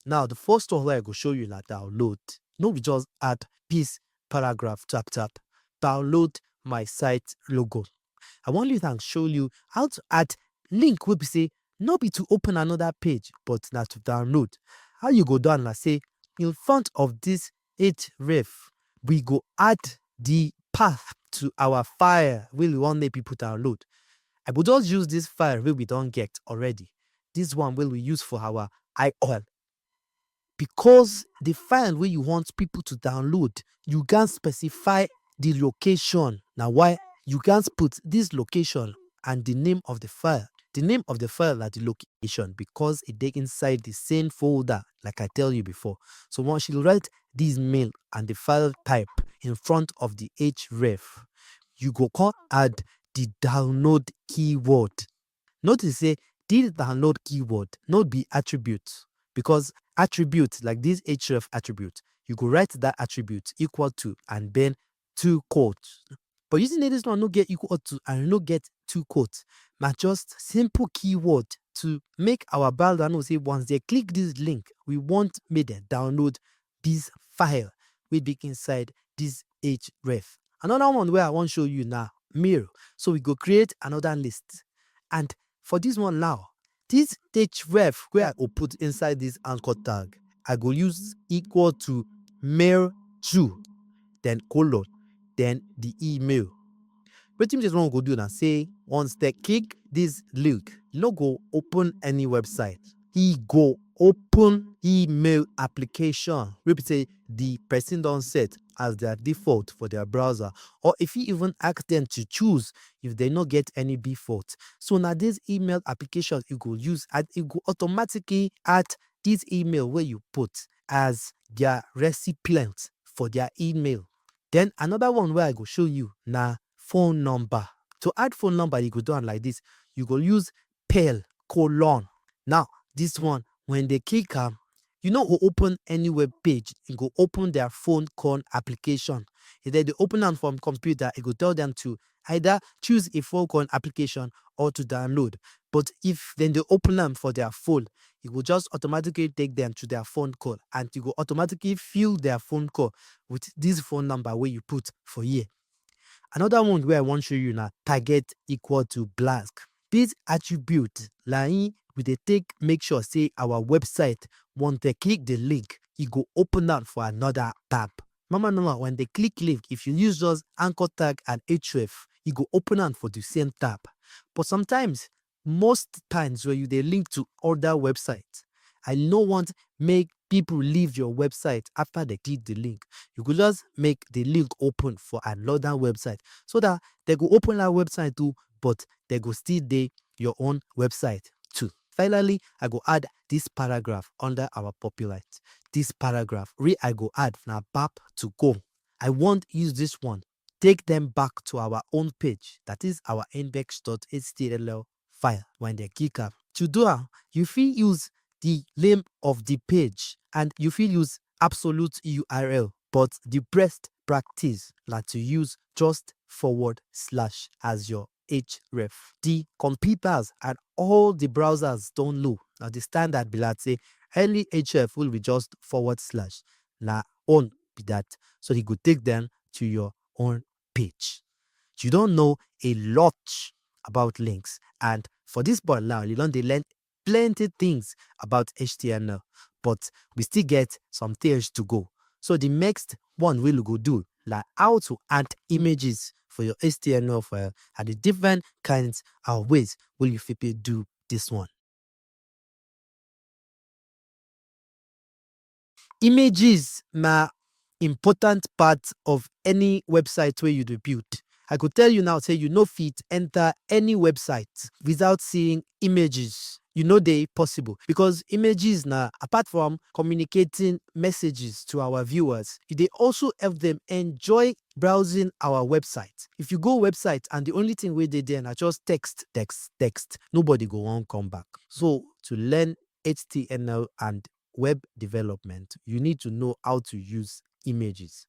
Now, the first one wey I go show you na download. No be just add piece, paragraph, tap tap. Download my site logo. I wan use am show you how to add link wey be say no be to open another page, but na to download. How you go do am na say, in front of this href, we go add the path to our file wey we wan make people download. I go just use this file wey we don get already, this one wey we use for our I O L. Because the file wey you want people to download, you can specify the location. Na why you can put this location and the name of the file. The name of the file na the location, because e dey inside the same folder, like I tell you before. So once you write this mail and the file type in front of the href, you go come add the download keyword. Notice say this download keyword no be attribute, because attribute, like this href attribute, you go write that attribute equal to and then two quotes. But you see, this one no get equal to and no get two quotes. Na just simple keyword to make our browser know say once they click this link, we want make dem download this file wey dey inside this href. Another one wey I wan show you na mail. So we go create another list. And for this one now, this href wey I go put inside this anchor tag, I go use equal to mail two, then colon, then the email. Wetin this one go do na say, once they click this link, e no go open any website. E go open email application wey be say the person don set as their default for their browser, or if you even ask them to choose if they no get any default. So na this email application you go use, and e go automatically add this email wey you put as their recipient for their email. Then another one wey I go show you na phone number. To add phone number, you go do am like this. You go use perl colon. Now, this one, when they click am, you no go open any web page. You go open their phone call application. If they dey open am from computer, e go tell them to either choose a phone call application or to download. But if then they open am for their phone, e go just automatically take them to their phone call, and e go automatically fill their phone call with this phone number wey you put for here. Another one wey I wan show you na target equal to blank. This attribute na im we dey take make sure say our website, once they click the link, e go open am for another tab. Normal normal, when they click link, if you use just anchor tag and href, e go open am for the same tab. But sometimes, most times when you dey link to other website, I no want make people leave your website after they click the link. You go just make the link open for another website so that they go open that website too, but they go still dey your own website too. Finally, I go add this paragraph under our popular. This paragraph wey I go add na bap to go. I wan use this one take them back to our own page, that is our index dot H T M L file when they click am. To do am, you fit use the name of the page, and you fit use absolute U R L, but the best practice na to use just forward slash as your href. The computers and all the browsers don know. Na the standard be that say any href will be just forward slash. Na own be that. So e go take them to your own page. You don know a lot about links, and for this point now, you don dey learn plenty things about H T M L, but we still get some things to go. So the next one we go do na how to add images for your H T M L file and the different kinds of ways wey you fit do this one. Images na important part of any website wey you dey build. I go tell you now say you no fit enter any website without seeing images. E no dey possible, because images na, apart from communicating messages to our viewers, e dey also help them enjoy browsing our website. If you go website and the only thing wey dey there na just text, text, text, nobody go wan come back. So to learn H T M L and web development, you need to know how to use images.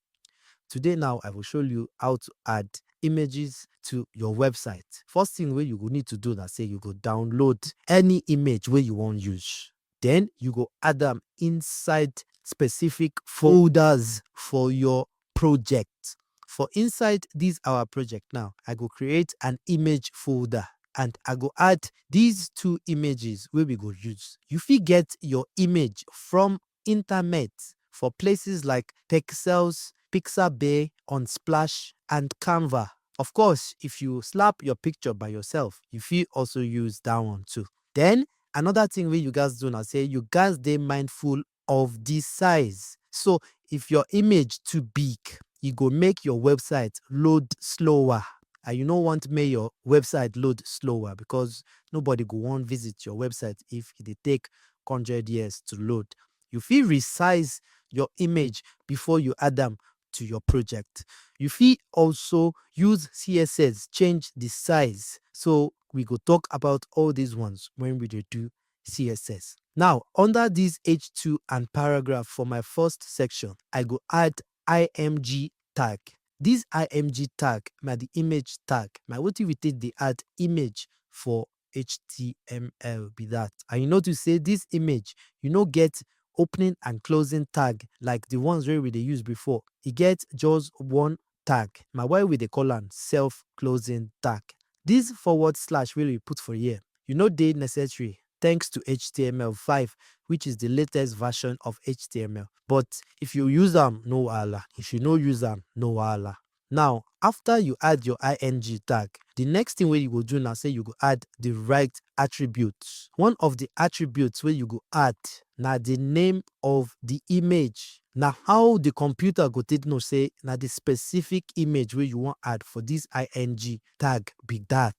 Today now, I will show you how to add images to your website. First thing wey you go need to do na say you go download any image wey you wan use. Then you go add am inside specific folders for your project. For inside this our project now, I go create an image folder and I go add these two images wey we go use. You fit get your image from internet for places like Pexels, Pixabay, Unsplash, and Canva. Of course, if you slap your picture by yourself, you fit also use that one too. Then another thing wey you guys do na say you guys dey mindful of the size. So if your image too big, e go make your website load slower. And you no want make your website load slower, because nobody go wan visit your website if e dey take hundred years to load. You fit resize your image before you add am to your project. You fit also use C S S change the size. So we go talk about all these ones when we dey do C S S. Now, under this H two and paragraph for my first section, I go add I M G tag. This I M G tag na the image tag. Na wetin we take dey add image for H T M L be that. And you notice say this image, you no get opening and closing tag like the ones wey we dey use before. E get just one tag. Na why we dey call am self-closing tag. This forward slash wey we put for here, e no dey necessary thanks to H T M L five, which is the latest version of H T M L. But if you use am, no wahala. If you no use am, no wahala. Now, after you add your I M G tag, the next thing wey you go do na say you go add the right attributes. One of the attributes wey you go add na the name of the image. Na how the computer go take know say na the specific image wey you wan add for this I M G tag be that.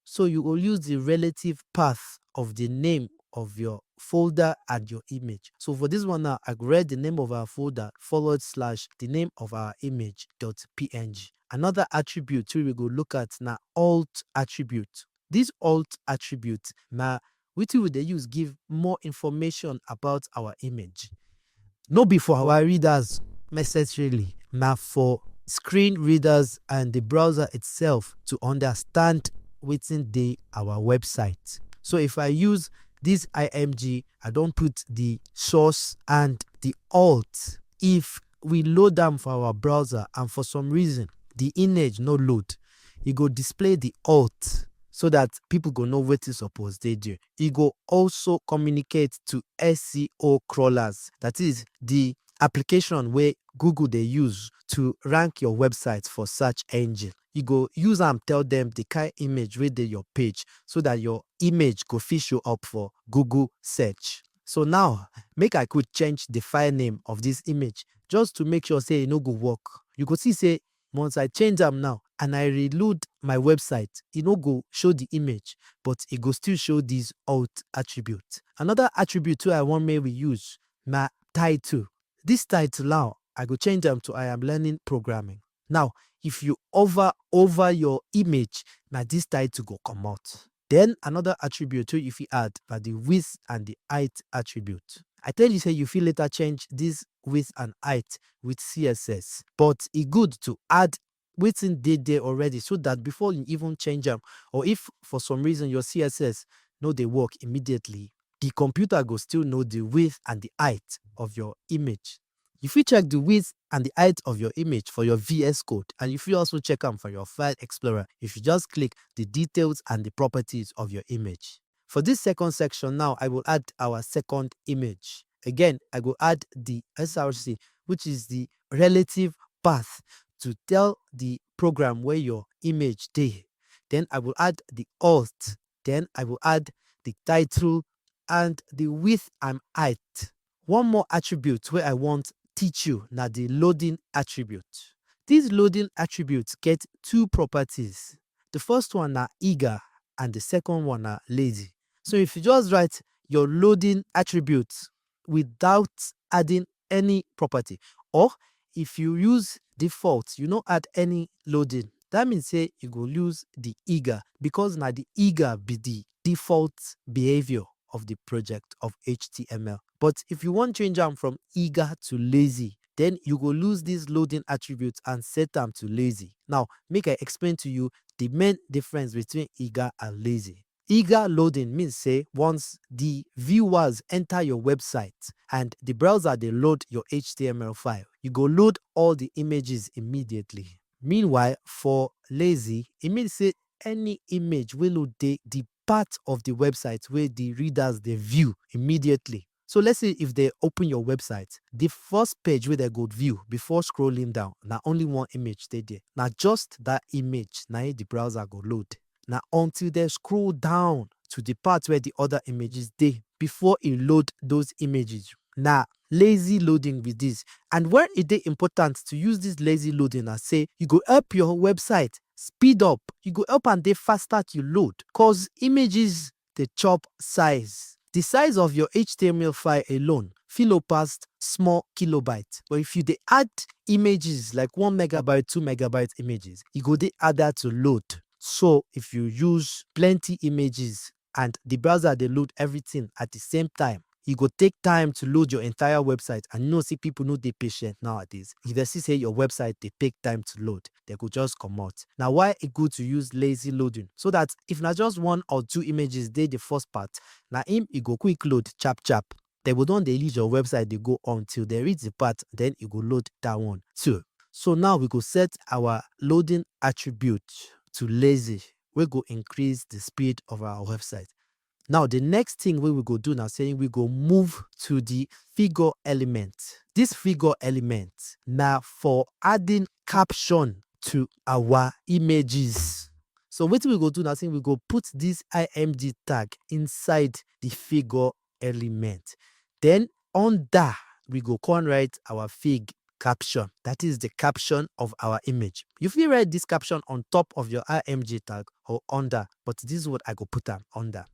So you go use the relative path of the name of your folder and your image. So for this one now, I go write the name of our folder forward slash the name of our image dot P N G. Another attribute wey we go look at na alt attribute. This alt attribute na wetin we dey use give more information about our image. No be for our readers necessarily, na for screen readers and the browser itself to understand wetin dey our website. So if I use this I M G, I don put the source and the alt. If we load am for our browser and for some reason the image no load, e go display the alt so that people go know wetin suppose dey there. E go also communicate to S E O crawlers, that is the application wey Google dey use to rank your website for search engine. You go use am tell them the kind image wey dey your page so that your image go fit show up for Google search. So now, make I quick change the file name of this image just to make sure say e no go work. You go see say once I change am now and I reload my website, e no go show the image, but e go still show this alt attribute. Another attribute wey I wan make we use na title. This title now, I go change am to I am learning programming. Now, if you hover over your image, na this title go comot. Then another attribute wey you fit add na the width and the height attribute. I tell you say you fit later change this width and height with C S S, but e good to add wetin dey there already, so that before you even change am, or if for some reason your C S S no dey work immediately, the computer go still know the width and the height of your image. You fit check the width and the height of your image for your V S Code, and you fit also check am for your File Explorer if you just click the details and the properties of your image. For this second section now, I will add our second image. Again, I go add the S R C, which is the relative path, to tell the program where your image dey. Then I will add the alt. Then I will add the title and the width and height. One more attribute wey I want teach you na the loading attribute. This loading attribute get two properties. The first one na eager and the second one na lazy. So if you just write your loading attribute without adding any property, or if you use default, you no add any loading, that means say you go use the eager, because na the eager be the default behavior of the project of H T M L. But if you wan change am from eager to lazy, then you go use this loading attribute and set am to lazy. Now, make I explain to you the main difference between eager and lazy. Eager loading mean say once the viewers enter your website and the browser dey load your H T M L file, you go load all the images immediately. Meanwhile, for lazy, e mean say any image wey no dey the part of the website wey the readers dey view immediately. So let's say if they open your website, the first page wey they go view before scrolling down, na only one image dey there. Na just that image na im the browser go load. Na until they scroll down to the part where the other images dey before e load those images. Na lazy loading be this. And where e dey important to use this lazy loading na say you go help your website speed up. You go help am dey faster to load, cause images dey chop size. The size of your H T M L file alone fit no pass small kilobyte. But if you dey add images like one megabyte, two megabyte images, e go dey harder to load. So if you use plenty images and the browser dey load everything at the same time, e go take time to load your entire website, and you know say people no dey patient nowadays. If they see say your website dey take time to load, they go just comot. Na why e good to use lazy loading, so that if na just one or two images dey the first part, na im e go quick load chap chap. They go don dey use your website dey go until they reach the part, then e go load that one too. So now we go set our loading attribute to lazy, wey go increase the speed of our website. Now, the next thing wey we go do na say we go move to the figure element. This figure element na for adding caption to our images. So wetin we go do na say we go put this I M G tag inside the figure element. Then under, we go come write our fig caption. That is the caption of our image. You fit write this caption on top of your I M G tag or under, but this is what I go put am under.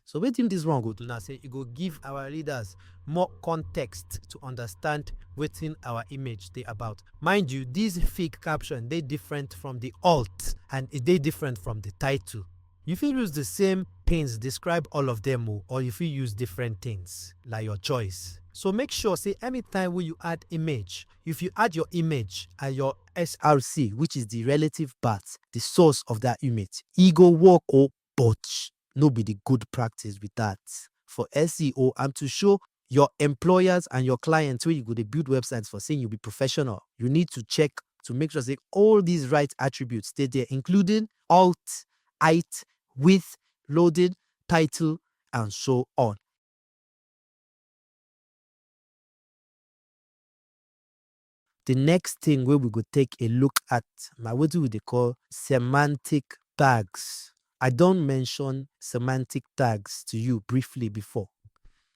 So wetin this one go do na say e go give our readers more context to understand wetin our image dey about. Mind you, this fig caption dey different from the alt and e dey different from the title. You fit use the same things describe all of them o, or you fit use different things, na your choice. So make sure say anytime wey you add image, if you add your image and your S R C, which is the relative path, the source of that image, e go work o, but no be the good practice be that. For S E O, and to show your employers and your clients wey you go dey build websites for say you be professional, you need to check to make sure say all these right attributes dey there, including alt, height, width, loading, title, and so on. The next thing wey we go take a look at na wetin we dey call semantic tags. I don mention semantic tags to you briefly before.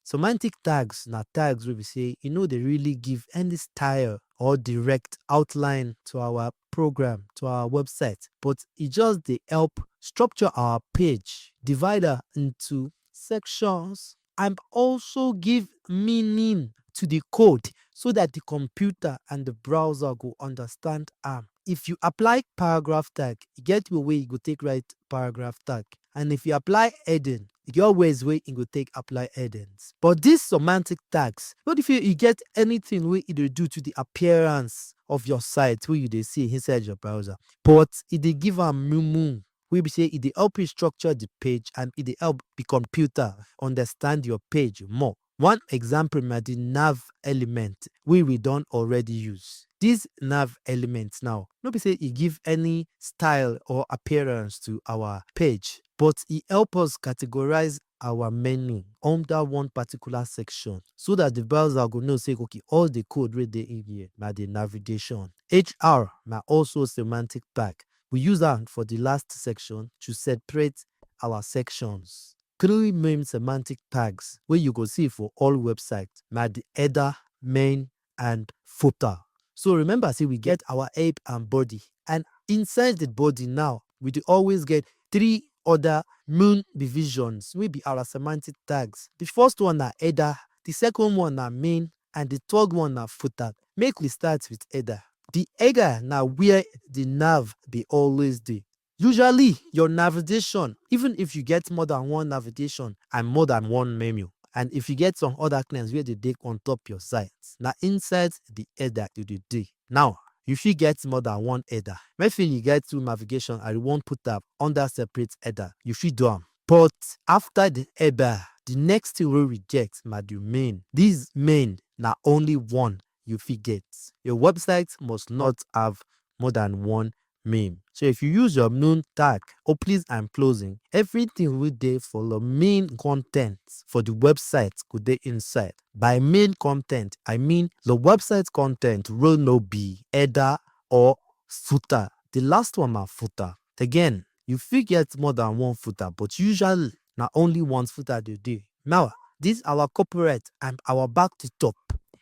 Semantic tags na tags wey be say e no dey really give any style or direct outline to our program, to our website, but e just dey help structure our page, divide am into sections, and also give meaning to the code so that the computer and the browser go understand am. If you apply paragraph tag, e get way wey you go take write paragraph tag. And if you apply heading, e get ways wey e go take apply headings. But these semantic tags, what if you, you get anything wey e dey do to the appearance of your site wey you dey see inside your browser? But e dey give am mumu, wey be say e dey help you structure the page and e dey help the computer understand your page more. One example na the nav element wey we don already use. This nav element now, no be say e give any style or appearance to our page, but e help us categorize our menu under one particular section so that the browser go know say, okay, all the code wey dey in here na the navigation. H R na also semantic tag. We use am for the last section to separate our sections. Three main semantic tags wey you go see for all websites na the header, main, and footer. So remember say we get our head and body, and inside the body now, we dey always get three other main divisions wey be our semantic tags. The first one na header, the second one na main, and the third one na footer. Make we start with header. The header na where the nav dey always dey. Usually, your navigation, even if you get more than one navigation and more than one menu, and if you get some other claims wey dey dey on top your site, na inside the header you dey dey. Now, you fit get more than one header. Maybe you get two navigation and you wan put am under separate header, you fit do am. But after the header, the next thing wey we get na the main. This main na only one you fit get. Your website must not have more than one main. So if you use your main tag, opening and closing, everything wey dey for your main content for the website go dey inside. By main content, I mean the website content wey no be header or footer. The last one na footer. Again, you fit get more than one footer, but usually na only one footer dey dey. Now, this our copyright and our back to top,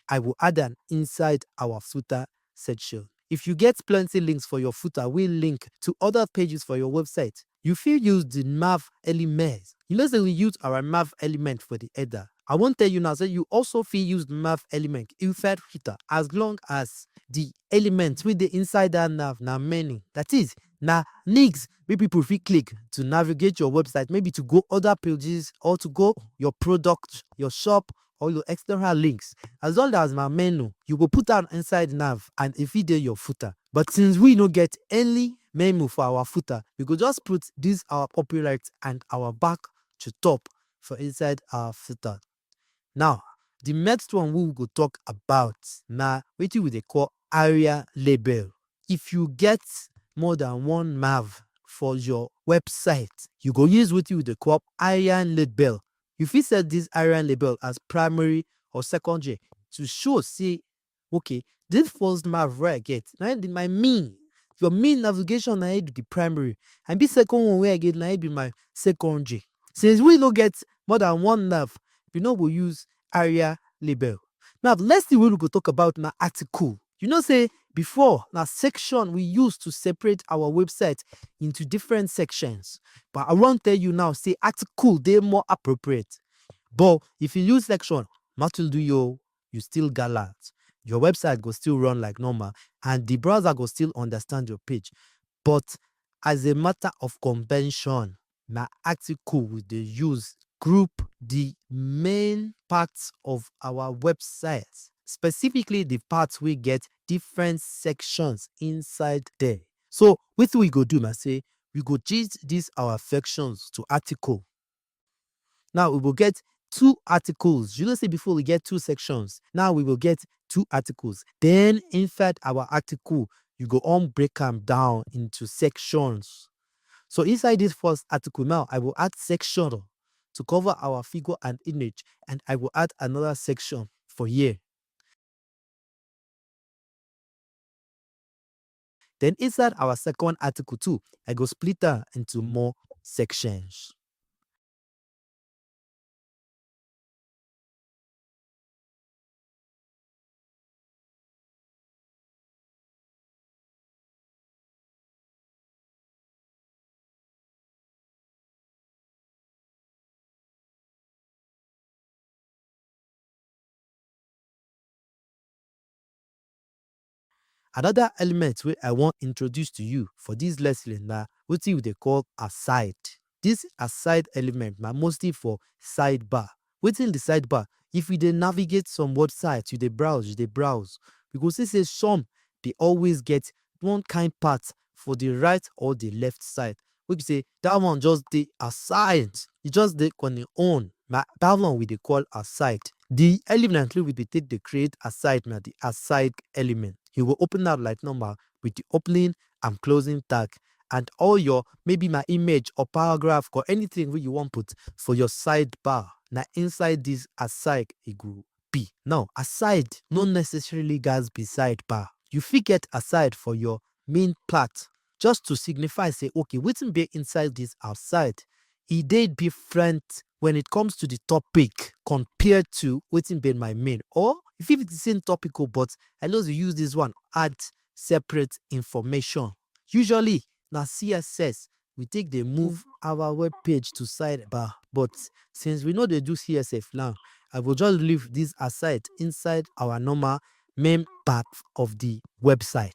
I will add am inside our footer section. If you get plenty links for your footer wey link to other pages for your website, you fit use the nav element. You know say we use our nav element for the header. I wan tell you now say you also fit use the nav element inside footer as long as the element wey dey inside that nav na menu. That is, na links wey people fit click to navigate your website, maybe to go other pages or to go your product, your shop, or your external links. As long as na menu, you go put am inside nav and e fit dey your footer. But since we no get any menu for our footer, we go just put this our copyright and our back to top for inside our footer. Now, the next one we go talk about na wetin we dey call area label. If you get more than one nav for your website, you go use wetin we dey call area label. You fit set this area label as primary or secondary to show say, okay, this first nav wey I get, na im be my main. Your main navigation na im be the primary, and this second one wey I get na im be my secondary. Since we no get more than one nav, we no go use area label. Now, the next thing we go talk about na article. You know say before, na section we use to separate our website into different sections. But I wan tell you now say article dey more appropriate. But if you use section, nothing do you, you still gallant. Your website go still run like normal, and the browser go still understand your page. But as a matter of convention, na article we dey use group the main parts of our website, specifically the parts wey get different sections inside there. So wetin we go do na say we go change these our sections to article. Now we go get two articles. You know say before we get two sections. Now we go get two articles. Then inside our article, you go come break am down into sections. So inside this first article now, I will add section to cover our figure and image, and I will add another section for here. Then inside our second article too, I go split am into more sections. Another element wey I wan introduce to you for this lesson na wetin we dey call aside. This aside element na mostly for sidebar. Wetin be sidebar? If you dey navigate some website, you dey browse, you dey browse, you go see say some dey always get one kind part for the right or the left side wey be say that one just dey aside, e just dey on im own. Na that one we dey call aside. The element wey we dey take dey create aside na the aside element. You go open am like normal with the opening and closing tag, and all your, maybe na image or paragraph or anything wey you wan put for your sidebar, na inside this aside e go be. Now, aside no necessarily gats be sidebar. You fit get aside for your main part just to signify say, okay, wetin dey inside this aside, e dey different when it comes to the topic compared to wetin be my main. Or if it's the same topic o, but I just dey use this one add separate information. Usually na C S S we take dey move our web page to sidebar, but since we no dey do C S S now, I go just leave this aside inside our normal main part of the website.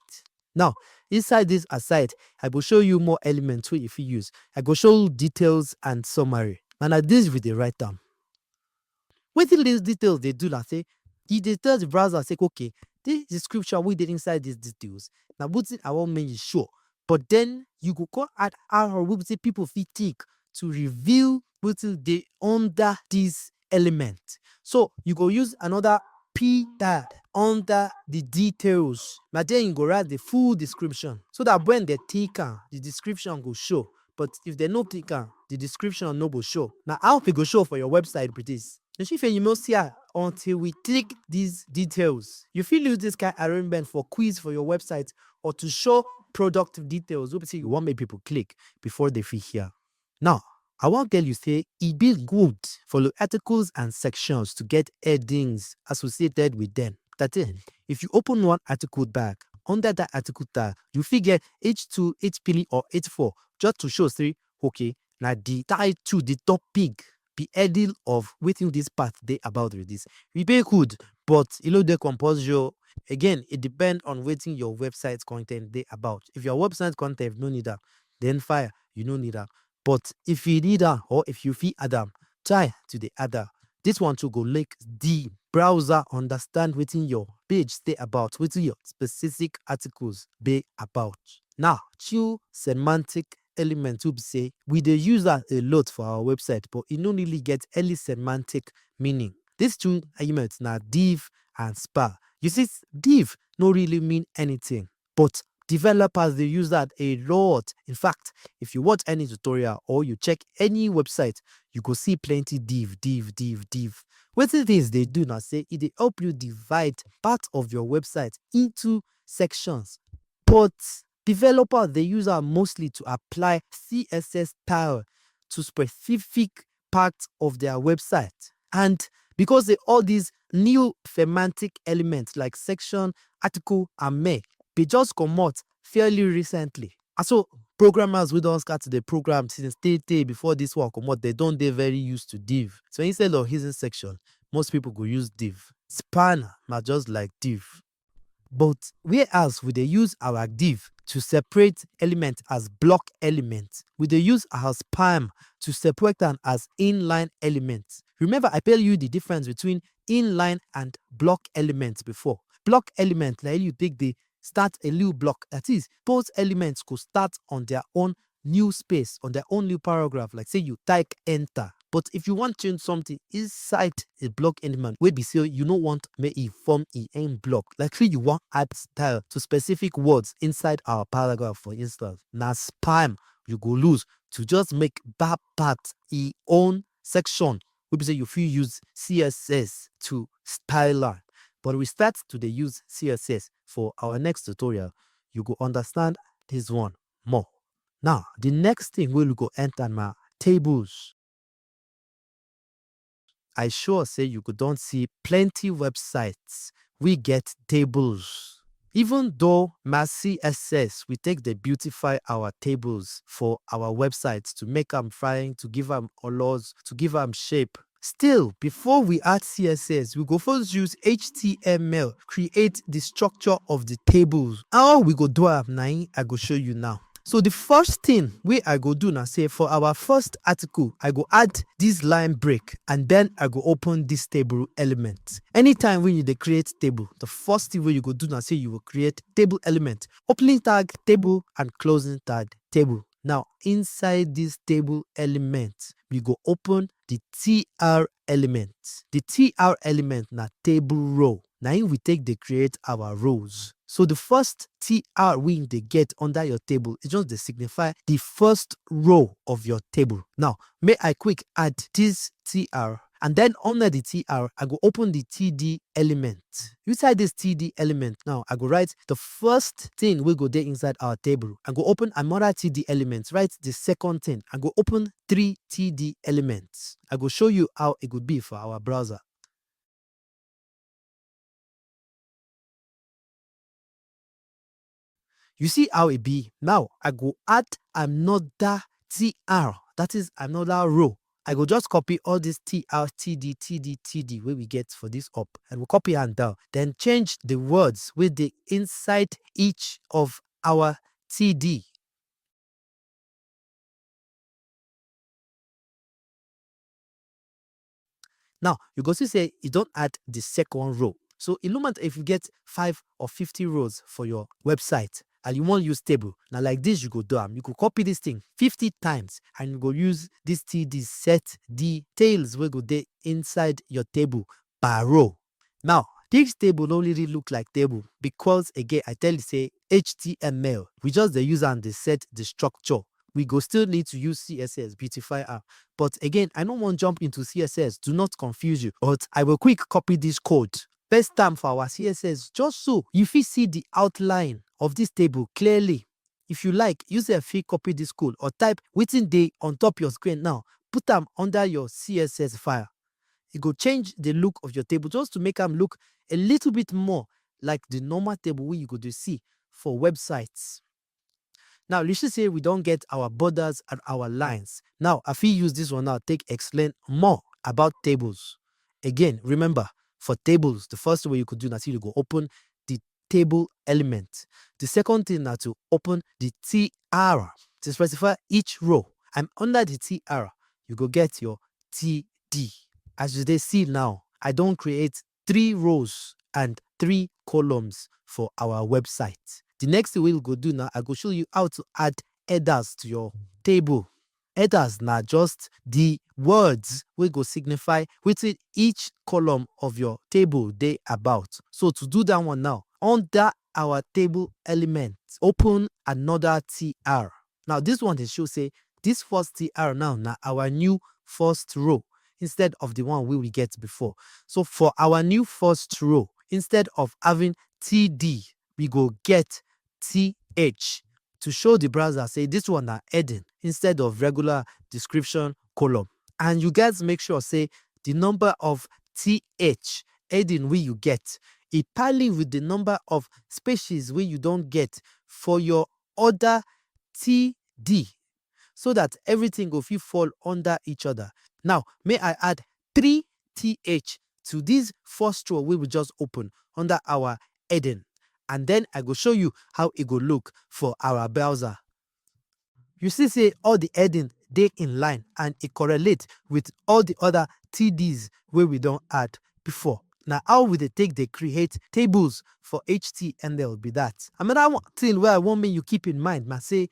Now, inside this aside, I go show you more elements wey you fit use. I go show you details and summary. And na this we dey write am. Wetin these details dey do na say e dey tell the browser say, okay, this description wey dey inside these details na wetin I wan make you show. But then you go come add arrow wey be say people fit click to reveal wetin dey under this element. So you go use another P tag under the details. Na there you go write the full description so that when they click am, the description go show. But if they no click am, the description no go show. Na how e go show for your website be this. You see, you no see am until we click these details. You fit use this kind arrangement for quiz for your website or to show product details wey be say you wan make people click before they fit hear. Now, I wan tell you say e be good for your articles and sections to get headings associated with them. That is, if you open one article tag, under that article tag, you fit get H two, H three or H four just to show say, okay, na the title, the topic, the heading of wetin this part dey about be this. E dey good, but e no dey compulsory o. Again, e depend on wetin your website content dey about. If your website content no need am, then fine, you no need am. But if you need am or if you fit add am, try to dey add am. This one too go make the browser understand wetin your page dey about, wetin your specific articles dey about. Now, two semantic element wey be say we dey use am a lot for our website, but e no really get any semantic meaning. These two elements na div and span. You see, div no really mean anything, but developers dey use that a lot. In fact, if you watch any tutorial or you check any website, you go see plenty div, div, div, div. Wetin this dey do na say e dey help you divide part of your website into sections. But developers dey use am mostly to apply C S S style to specific part of their website. And because they, all these new semantic elements like section, article, and mere, they just comot fairly recently. And so programmers wey don start the program since tey tey before this one comot, they don dey very used to div. So instead of using section, most people go use div. Span na just like div. But whereas we dey use our div to separate element as block element, we dey use our span to separate am as inline element. Remember, I tell you the difference between inline and block element before. Block element na you take dey start a new block. That is, both elements go start on their own new space, on their own new paragraph, like say you type enter. But if you wan change something inside a block element wey be say you no want make e form e own block, like say you wan add style to specific words inside our paragraph, for instance, na span you go use to just make that part e own section wey be say you fit use C S S to style am. But we start to dey use C S S for our next tutorial. You go understand this one more. Now, the next thing wey we go enter na tables. I sure say you go don see plenty websites wey get tables. Even though na C S S we take dey beautify our tables for our websites to make am fine, to give am colors, to give am shape, still, before we add C S S, we go first use H T M L create the structure of the tables. How we go do am na im I go show you now. So the first thing wey I go do na say for our first article, I go add this line break and then I go open this table element. Anytime when you dey create table, the first thing wey you go do na say you go create table element, opening tag table and closing tag table. Now inside this table element, we go open the T R element. The T R element na table row. Na im we take dey create our rows. So the first T R wey you dey get under your table, e just dey signify the first row of your table. Now, may I quick add this T R, and then under the T R, I go open the T D element. Inside this T D element now, I go write the first thing wey go dey inside our table. I go open another T D element, write the second thing. I go open three T D elements. I go show you how e go be for our browser. You see how e be. Now I go add another T R, that is another row. I go just copy all this T R, T D, T D, T D wey we get for this up. I go copy am down, then change the words wey dey inside each of our T D. Now, you go see say e don add the second row. So e no matter if you get five or fifty rows for your website and you wan use table, na like this you go do am. You go copy this thing fifty times and you go use this T D set details wey go dey inside your table per row. Now, this table no really look like table because, again, I tell you say H T M L, we just dey use am dey set the structure. We go still need to use C S S beautify am. But again, I no wan jump into C S S, do not confuse you, but I will quick copy this code, paste am for our C S S just so you fit see the outline of this table clearly. If you like, you sef fit copy this code or type wetin dey on top your screen now, put am under your C S S file. E go change the look of your table just to make am look a little bit more like the normal table wey you go dey see for websites. Now, you see say we don get our borders and our lines. Now, I fit use this one now take explain more about tables. Again, remember, for tables, the first way you could do na say you go open the table element. The second thing na to open the T R to specify each row. And under the T R, you go get your T D. As you dey see now, I don create three rows and three columns for our website. The next thing we go do now, I go show you how to add headers to your table. Headers na just the words wey go signify wetin each column of your table dey about. So to do that one now, under our table element, open another T R. Now this one dey show say this first T R now na our new first row instead of the one wey we get before. So for our new first row, instead of having T D, we go get T H to show the browser say this one na heading instead of regular description column. And you guys make sure say the number of T H heading wey you get e tally with the number of spaces wey you don get for your other T D, so that everything go fit fall under each other. Now, may I add three T H to this first row wey we just open under our heading, and then I go show you how e go look for our browser. You see say all the heading dey in line and e correlate with all the other T Ds wey we don add before. Na how we dey take dey create tables for H T M L be that. Another one thing wey I wan make you keep in mind na say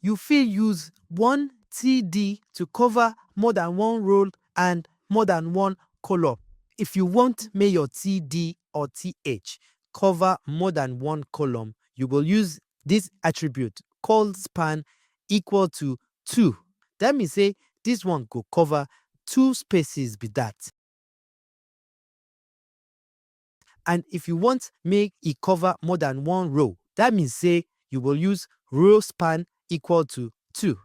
you fit use one T D to cover more than one row and more than one column. If you want make your T D or T H cover more than one column, you go use this attribute called span equal to two. That means say this one go cover two spaces be that. And if you want make e cover more than one row, that means say you go use row span equal to two.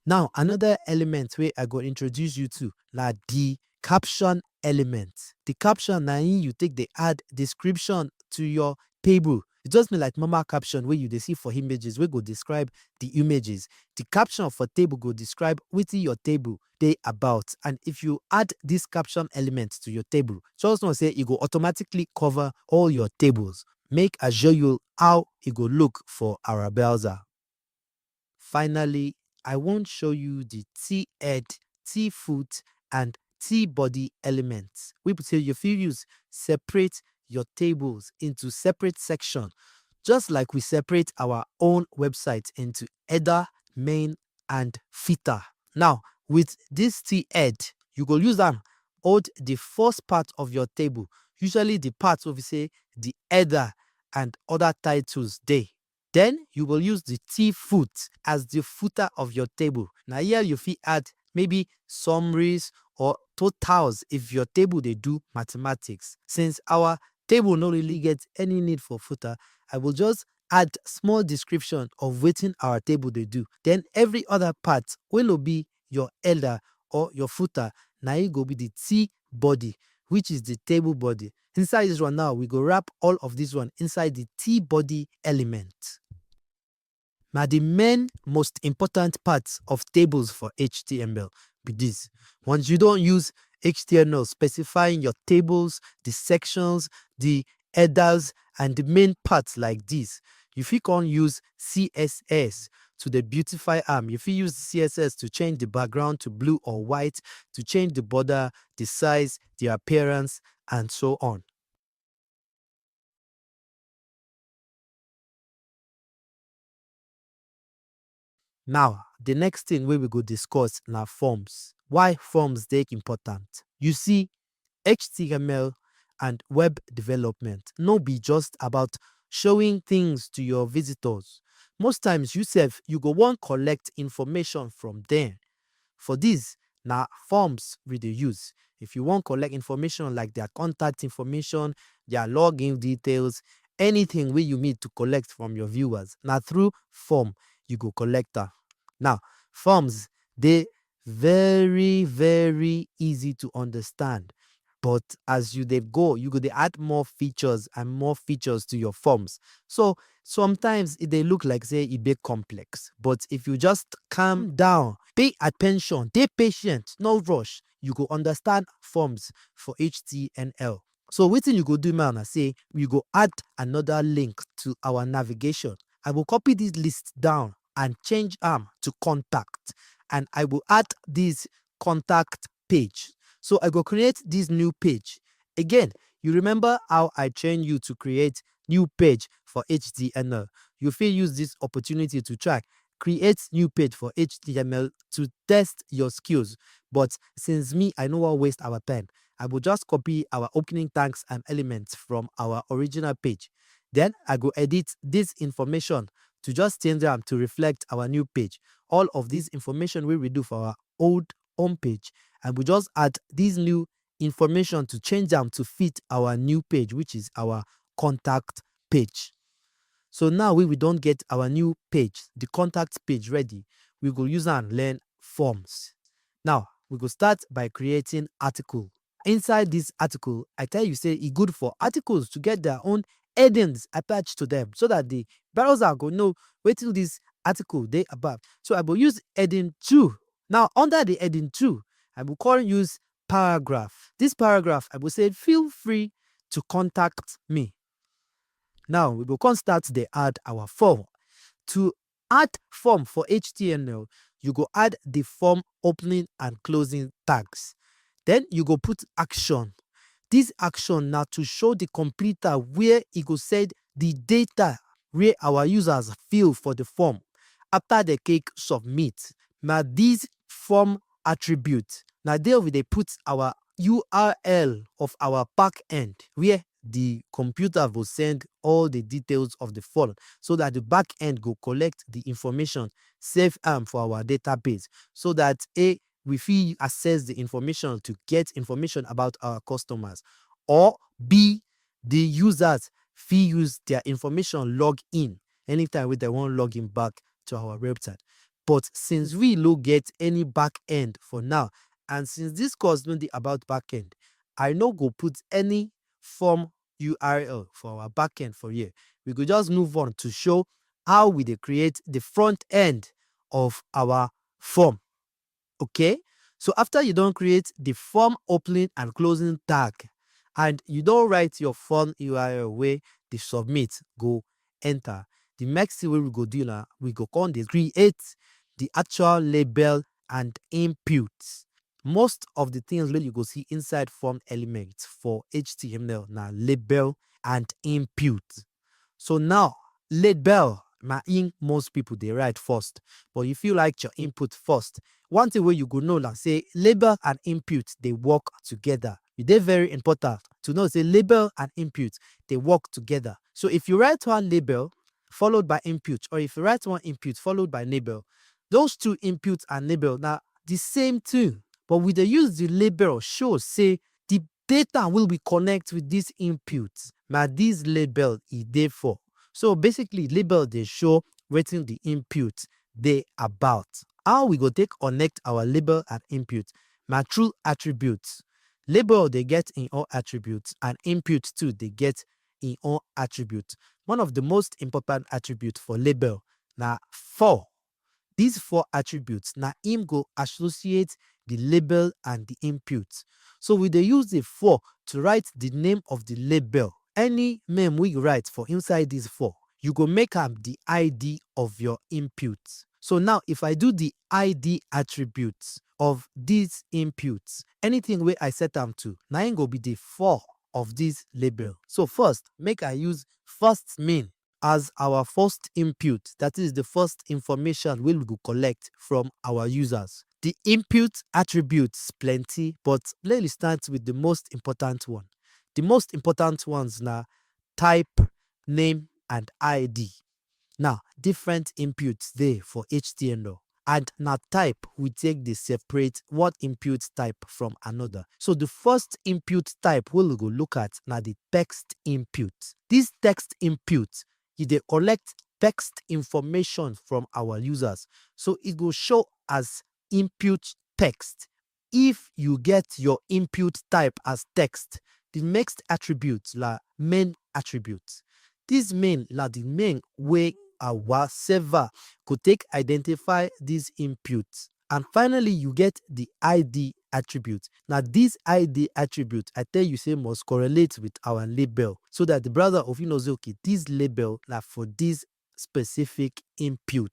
Now, another element wey I go introduce you to na the caption element. The caption na im you take dey add description to your table. E just be like normal caption wey you dey see for images wey go describe the images. The caption for table go describe wetin your table dey about. And if you add this caption element to your table, just know say e go automatically cover all your tables. Make I show you how e go look for our browser. Finally, I wan show you the T head, T foot, and T body elements. We say you fit use separate your tables into separate section, just like we separate our own website into header, main, and footer. Now, with this T head, you go use am hold the first part of your table, usually the part wey be say the header and other titles dey. Then you will use the T foot as the footer of your table. Na here you fit add maybe summaries or totals if your table dey do mathematics. Since our table no really get any need for footer, I will just add small description of wetin our table dey do. Then every other part wey no be your header or your footer, na e go be the T body, which is the table body. Inside this one now, we go wrap all of this one inside the T body element. Na the main most important part of tables for H T M L be this. Once you don use H T M L specifying your tables, the sections, the headers, and the main parts like this, you fit come use C S S to dey beautify am. You fit use C S S to change the background to blue or white, to change the border, the size, the appearance, and so on. Now, the next thing wey we go discuss na forms. Why forms dey important? You see, H T M L and web development no be just about showing things to your visitors. Most times, you sef, you go wan collect information from them. For this, na forms we dey use. If you wan collect information like their contact information, their login details, anything wey you need to collect from your viewers, na through form you go collect am. Now, forms dey very, very easy to understand. But as you dey go, you go dey add more features and more features to your forms. So sometimes e dey look like say e dey complex. But if you just calm down, pay attention, dey patient, no rush, you go understand forms for H T M L. So wetin you go do now na say we go add another link to our navigation. I go copy this list down and change am to contact, and I go add this contact page. So I go create this new page. Again, you remember how I train you to create new page for H T M L. You fit use this opportunity to try create new page for H T M L to test your skills. But since me, I no wan waste our time, I go just copy our opening tags and elements from our original page. Then I go edit this information to just change am to reflect our new page. All of this information wey we do for our old home page, I go just add this new information to change am to fit our new page, which is our contact page. So now wey we don get our new page, the contact page ready, we go use am learn forms. Now, we go start by creating article. Inside this article, I tell you say e good for articles to get their own headings attached to them so that the browser go know wetin this article dey about. So I go use heading two. Now, under the heading two, I go come use paragraph. This paragraph, I go say, "Feel free to contact me." Now, we go come start dey add our form. To add form for H T M L, you go add the form opening and closing tags. Then you go put action. This action na to show the computer where e go send the data wey our users fill for the form after they click submit. Na this form attribute, na there we dey put our U R L of our backend where the computer go send all the details of the form so that the backend go collect the information, save am for our database so that A, we fit access the information to get information about our customers, or B, the users fit use their information log in anytime wey they wan log in back to our website. But since we no get any backend for now, and since this course no dey about backend, I no go put any form U R L for our backend for here. We go just move on to show how we dey create the front end of our form. Okay? So after you don create the form opening and closing tag, and you don write your form U R L wey the submit go enter, The next thing wey we go do na, we go come dey create the actual label and input. Most of the things wey you go see inside form element for H T M L na label and input. So now, label na im most people dey write first, but you fit write your input first. One thing wey you go know na say label and input dey work together. E dey very important to know say label and input dey work together. So if you write one label followed by input, or if you write one input followed by label, those two, input and label, na the same thing. But we dey use the label show say the data wey we connect with this input, na this label e dey for. So basically, label dey show wetin the input dey about. How we go take connect our label and input? Na through attributes. Label dey get im own attributes and input too dey get im own attribute. One of the most important attribute for label na for. These four attributes na im go associate the label and the input. So we dey use the for to write the name of the label. Any name wey you write for inside these four, you go make am the I D of your input. So now, if I do the I D attribute of this input, anything wey I set am to, na im go be the for of this label. So first, make I use first main as our first input, that is the first information wey we go collect from our users. The input attributes plenty, but let me start with the most important one. The most important ones na type, name, and I D. Now, different inputs dey for H T M L, and na type we take dey separate one input type from another. So the first input type wey we go look at na the text input. This text input, e dey collect text information from our users. So e go show as input text. If you get your input type as text, the next attribute na main attribute. This main na the main wey our server go take identify this input. And finally, you get the I D attribute. Na this I D attribute I tell you say must correlate with our label, so that the browser go fit know say, okay, this label na for this specific input.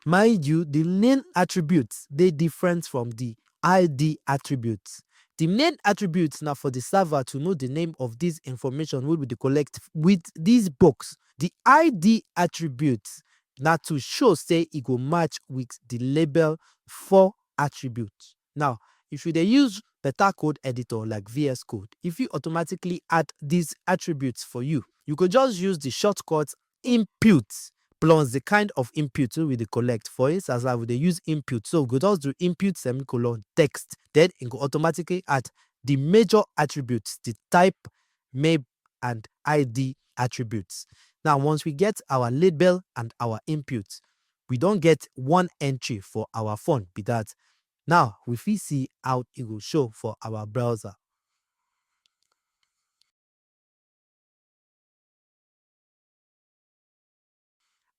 Mind you, the main attributes dey different from the I D attributes. The main attributes na for the server to know the name of this information wey we dey collect with this box. The I D attribute na to show say e go match with the label for attribute. Now, if you dey use better code editor like V S Code, e fit automatically add these attributes for you. You go just use the shortcut input plus the kind of input wey we dey collect. For instance, I will dey use input, so we go just do input semicolon text, then e go automatically add the major attributes, the type, name, and I D attributes. Now, once we get our label and our input, we don get one entry for our form be that. Now, we fit see how e go show for our browser.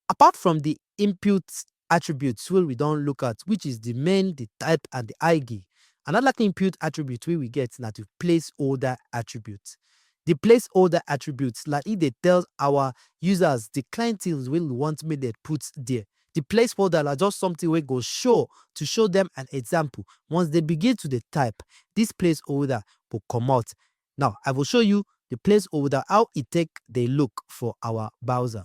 Apart from the input attributes wey we don look at, which is the main, the type, and the I D, another input attribute wey we get na the placeholder attribute. The placeholder attribute na e dey tell our users the kind things wey we want make dem put there. The placeholder na just something wey go show to show them an example. Once they begin to dey type, this placeholder go comot. Now, I will show you the placeholder, how e take dey look for our browser.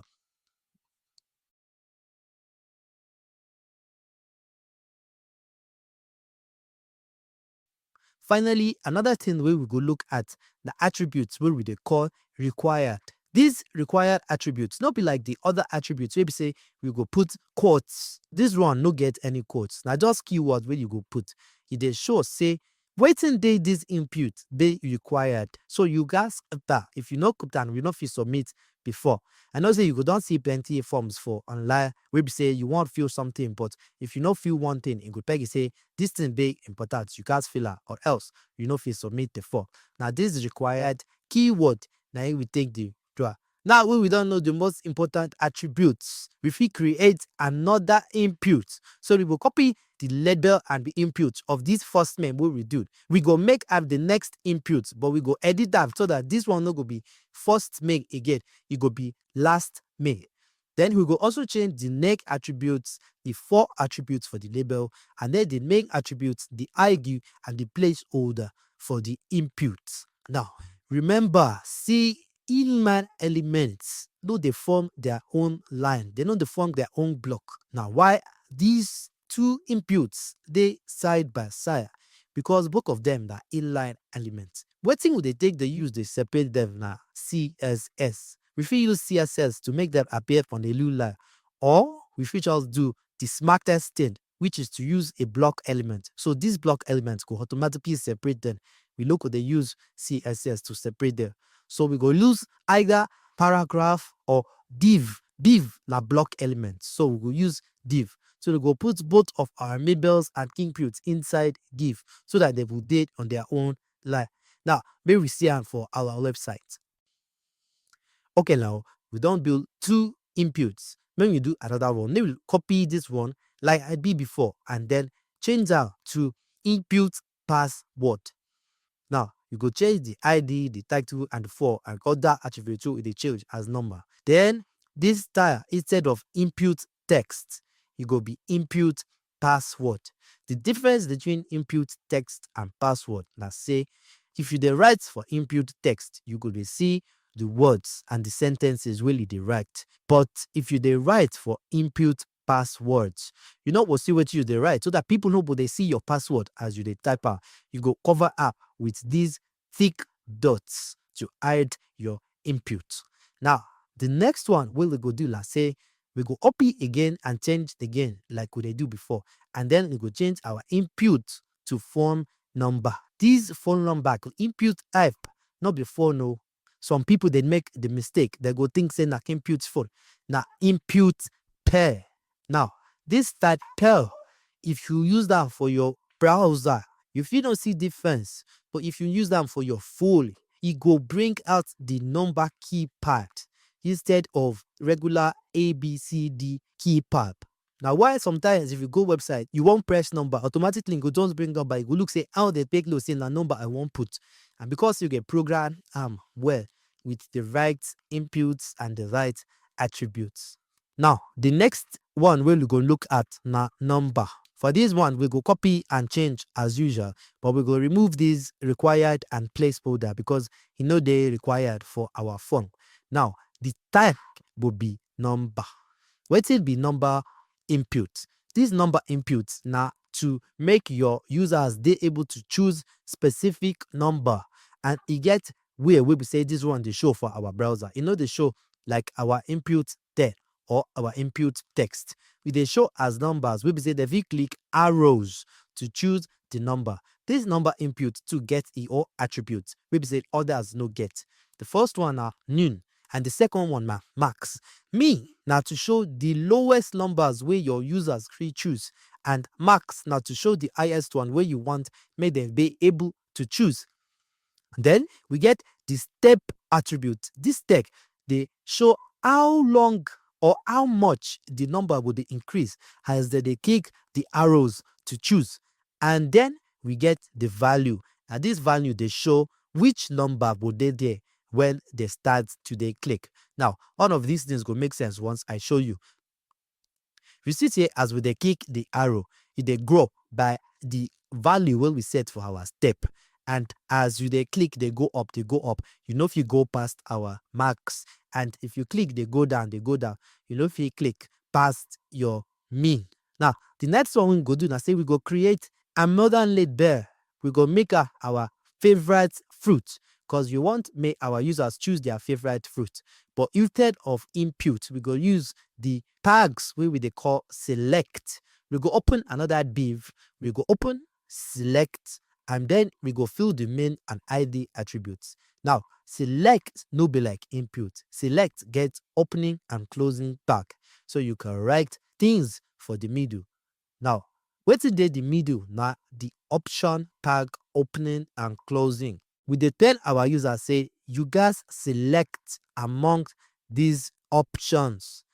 Finally, another thing wey we go look at na attributes wey we dey call required. These required attributes no be like the other attributes wey be say we go put quotes. This one no get any quotes. Na just keyword wey you go put. E dey show say wetin dey this input dey required. So you gats keep am. If you no keep am, you no fit submit before. I know say you go don see plenty forms for online wey be say you wan fill something, but if you no fill one thing, e go tell you say this thing dey important, you gats fill am, or else you no fit submit the form. Na this required keyword na im we take dey do am. Now wey we don know the most important attributes, we fit create another input. So we go copy the label and the input of this first main wey we do. We go make am the next input, but we go edit am so that this one no go be first main again. E go be last main. Then we go also change the next attributes, the four attributes for the label, and then the main attributes, the argue, and the placeholder for the input. Now, remember, see, inline elements no dey form their own line. They no dey form their own block. Now, why these two inputs dey side by side? Because both of them na inline elements. Wetin we dey take dey use dey separate them na C S S. We fit use C S S to make them appear for the new line, or we fit just do the smartest thing, which is to use a block element. So this block element go automatically separate them. We no go dey use C S S to separate them. So we go use either paragraph or div. Div na block element. So we go use div. So we go put both of our labels and inputs inside div so that they will dey on their own line. Now, make we see am for our website. Okay, now we don build two inputs. Make we do another one. Make we copy this one like I did before and then change am to input password. Now, you go change the I D, the title, and the four, and other attribute wey dey change as number. Then this style, instead of input text, e go be input password. The difference between input text and password na say if you dey write for input text, you go dey see the words and the sentences wey you dey write. But if you dey write for input password, you no go see wetin you dey write, so that people no go dey see your password as you dey type am. You go cover am with this thick dots to hide your input. Now, the next one wey we go do na say we go copy again and change again like we dey do before, and then we go change our input to phone number. This phone number, input type, no be phone o. Some people dey make the mistake. They go think say na input phone, na input pair. Now, this type pair, if you use that for your browser, you fit no see difference. But if you use them for your phone, e go bring out the number keypad instead of regular A B C D keypad. Now, why sometimes if you go website, you wan press number, automatically e go just bring up, but you go look say how they take know say na number I wan put. And because you get program am well with the right inputs and the right attributes. Now, the next one wey we go look at na number. For this one, we go copy and change as usual, but we go remove this required and placeholder because e no dey required for our phone. Now, the type go be number. Wetin be number input? This number input na to make your users dey able to choose specific number, and e get way wey be say this one dey show for our browser. E no dey show like our input ten or our input text. E dey show as numbers wey be say dem fit click arrows to choose the number. This number input too get e own attribute wey be say others no get. The first one na min, and the second one na max. Min na to show the lowest numbers wey your users fit choose, and max na to show the highest one wey you want make dem be able to choose. Then we get the step attribute. This step dey show how long or how much the number go dey increase as dem dey click the arrows to choose. And then we get the value. And this value dey show which number go dey there when they start to dey click. Now, all of these things go make sense once I show you. You see say as we dey click the arrow, e dey grow by the value wey we set for our step. And as you dey click, dey go up, dey go up. You no fit go past our max. And if you click, dey go down, dey go down. You no fit click past your min. Now, the next one we go do na say we go create another label. We go make a, our favorite fruit because we want make our users choose their favorite fruit. But instead of input, we go use the tags wey we dey call select. We go open another div. We go open select, and then we go fill the min and I D attributes. Now, select no be like input. Select get opening and closing tag, so you can write things for the middle. Now, wetin dey the middle na the option tag opening and closing. We dey tell our users say you gats select among these options.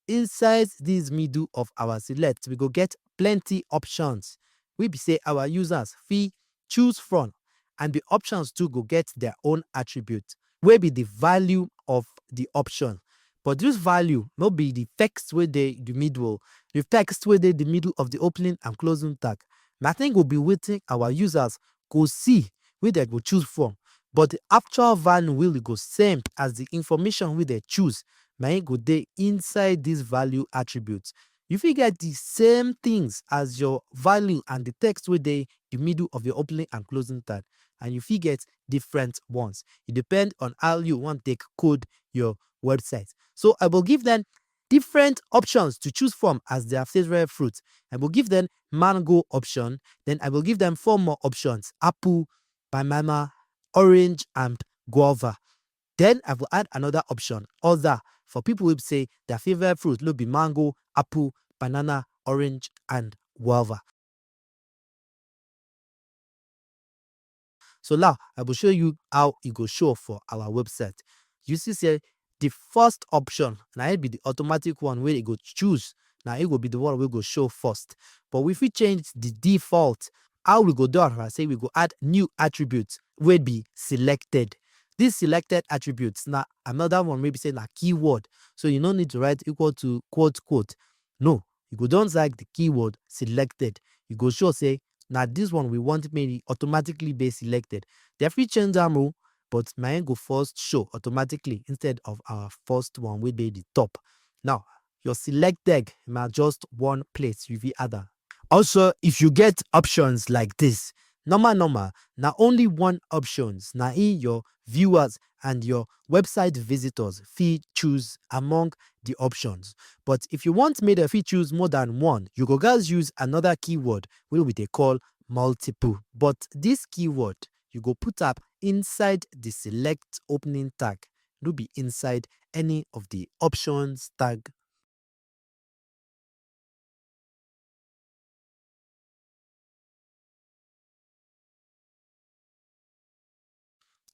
Inside this middle of our select, we go get plenty options wey be say our users fit choose from, and the options too go get their own attribute wey be the value of the option. But this value no be the text wey dey the middle, the text wey dey the middle of the opening and closing tag. Na thing go be wetin our users go see wey dem go choose from. But the actual value wey we go send as the information wey dem choose, na im go dey inside this value attribute. You fit get the same things as your value and the text wey dey the middle of your opening and closing tag, and you fit get different ones. It depends on how you want take code your website. So I will give them different options to choose from as their favorite fruit. I will give them mango option, then I will give them four more options: apple, banana, orange, and guava. Then I will add another option, other, for people who say their favorite fruit will be mango, apple, banana, orange, and guava. So now I will show you how it go show for our website. You see say the first option na it be the automatic one wey e go choose, na it go be the one wey go show first. But we fit change the default. How we go do am? I say we go add new attribute wey be selected. This selected attributes na another one wey be say na keyword. So you no need to write equal to quote quote. No, you go don drag the keyword selected. You go sure say na this one we want make e automatically be selected. They fit change am o, but mine go first show automatically instead of our first one wey dey the top. Now, your selected na just one place you fit add am. Also, if you get options like this, normal normal, na only one options na in your viewers and your website visitors fit choose among the options. But if you want make dem fit choose more than one, you go gats use another keyword wey we dey call multiple. But this keyword, you go put am inside the select opening tag, no be inside any of the options tag.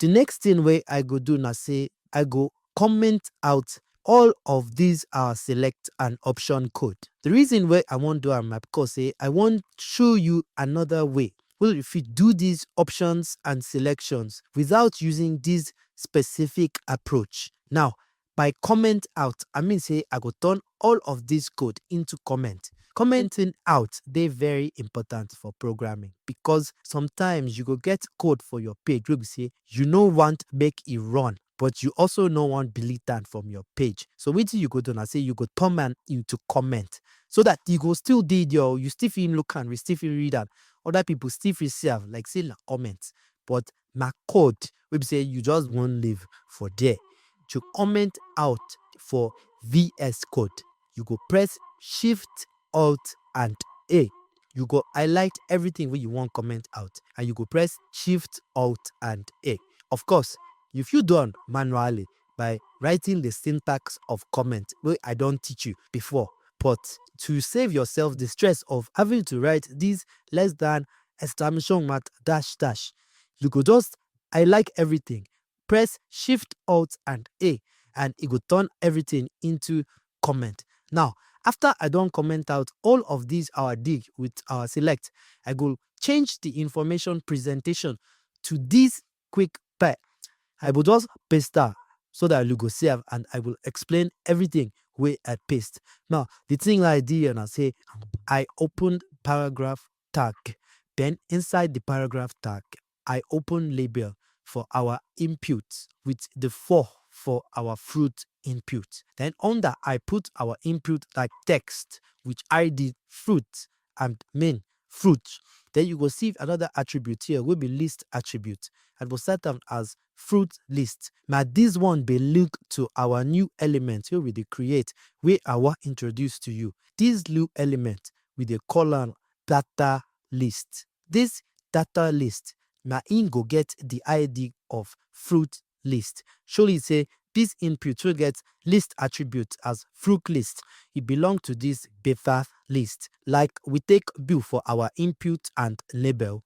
The next thing wey I go do na say I go comment out all of these our select and option code. The reason why I wan do am na because say I wan show you another way wey you fit do these options and selections without using this specific approach. Now, by comment out, I mean say I go turn all of this code into comment. Commenting out dey very important for programming because sometimes you go get code for your page wey be say you no want make e run, but you also no want delete am from your page. So wetin you go do na say you go turn am into comment so that e go still dey there. You still fit look am, you still fit read am. Other people still fit see am like say na comment, but na code wey be say you just wan leave for there. To comment out for V S Code, you go press Shift, Alt, and A. You go highlight everything wey you wan comment out, and you go press Shift, Alt, and A. Of course, you fit do am manually by writing the syntax of comment wey I don teach you before. But to save yourself the stress of having to write this less than, exclamation mark, dash dash, you go just highlight everything, press Shift, Alt, and A, and e go turn everything into comment. Now, after I don comment out all of these our dig with our select, I go change the information presentation to this quick pair. I go just paste am so that you go see am, and I will explain everything wey I paste. Now, the thing wey I do here na say I open paragraph tag. Then inside the paragraph tag, I open label for our input with the four for our fruit input. Then under, I put our input like text with I D fruit and main fruit. Then you go see another attribute here wey be list attribute. I go set am as fruit list. Na this one be link to our new element wey we dey create, wey I wan introduce to you. This new element, we dey call am data list. This data list na im go get the I D of fruit list. Surely say this input wey get list attribute as fruit list, e belong to this beta list. Like we take bill for our input and label,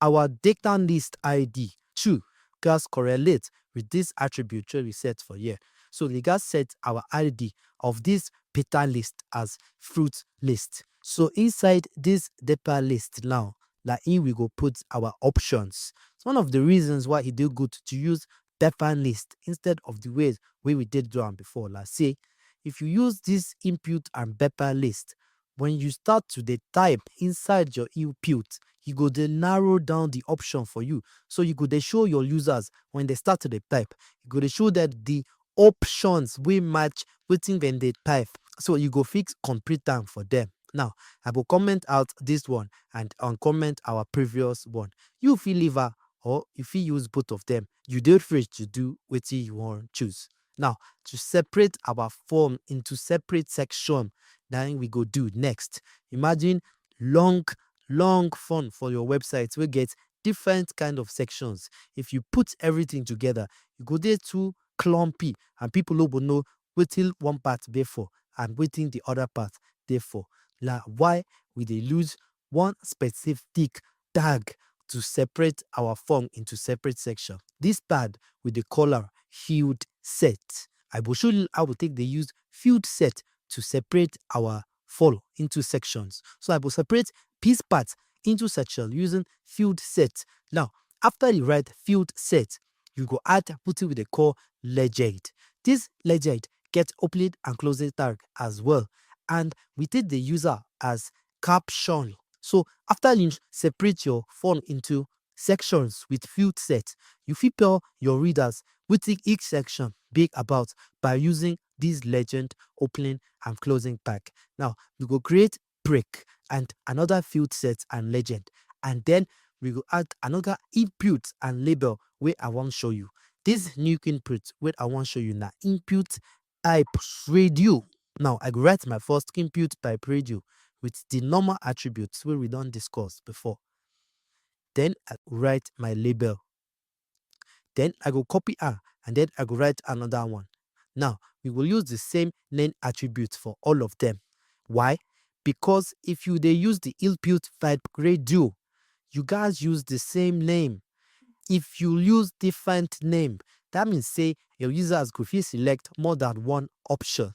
our data list I D too gats correlate with this attribute wey we set for here. So we gats set our I D of this beta list as fruit list. So inside this data list now, na im we go put our options. One of the reasons why e dey good to use data list instead of the ways wey we dey do am before, like say, if you use this input and data list, when you start to dey type inside your input, e go dey narrow down the option for you. So you go dey show your users when they start to dey type, you go dey show them the options wey match wetin dem dey type. So you go fit complete am for them. Now, I go comment out this one and uncomment our previous one. You fit leave her or you fit use both of them. You dey free to do wetin you wan choose. Now, to separate our form into separate section, na im we go do next. Imagine long, long form for your website wey get different kind of sections. If you put everything together, e go dey too clumpy and people no go know wetin one part dey for and wetin the other part dey for. Na why we dey use one specific tag to separate our form into separate section. This tag, we dey call am field set. I go show you how we take dey use field set to separate our form into sections. So I go separate this part into section using field set. Now, after you write field set, you go add wetin we dey call legend. This legend get opening and closing tag as well, and we take dey use am as caption. So after you separate your form into sections with field set, you fit tell your readers wetin each section be about by using this legend opening and closing tag. Now, we go create break and another field set and legend, and then we go add another input and label wey I wan show you. This new input wey I wan show you na input type radio. Now, I go write my first input type radio with the normal attributes wey we don discuss before. Then I go write my label. Then I go copy am and then I go write another one. Now, we will use the same name attribute for all of them. Why? Because if you dey use the input type radio, you guys use the same name. If you use different name, that means say your users go fit select more than one option.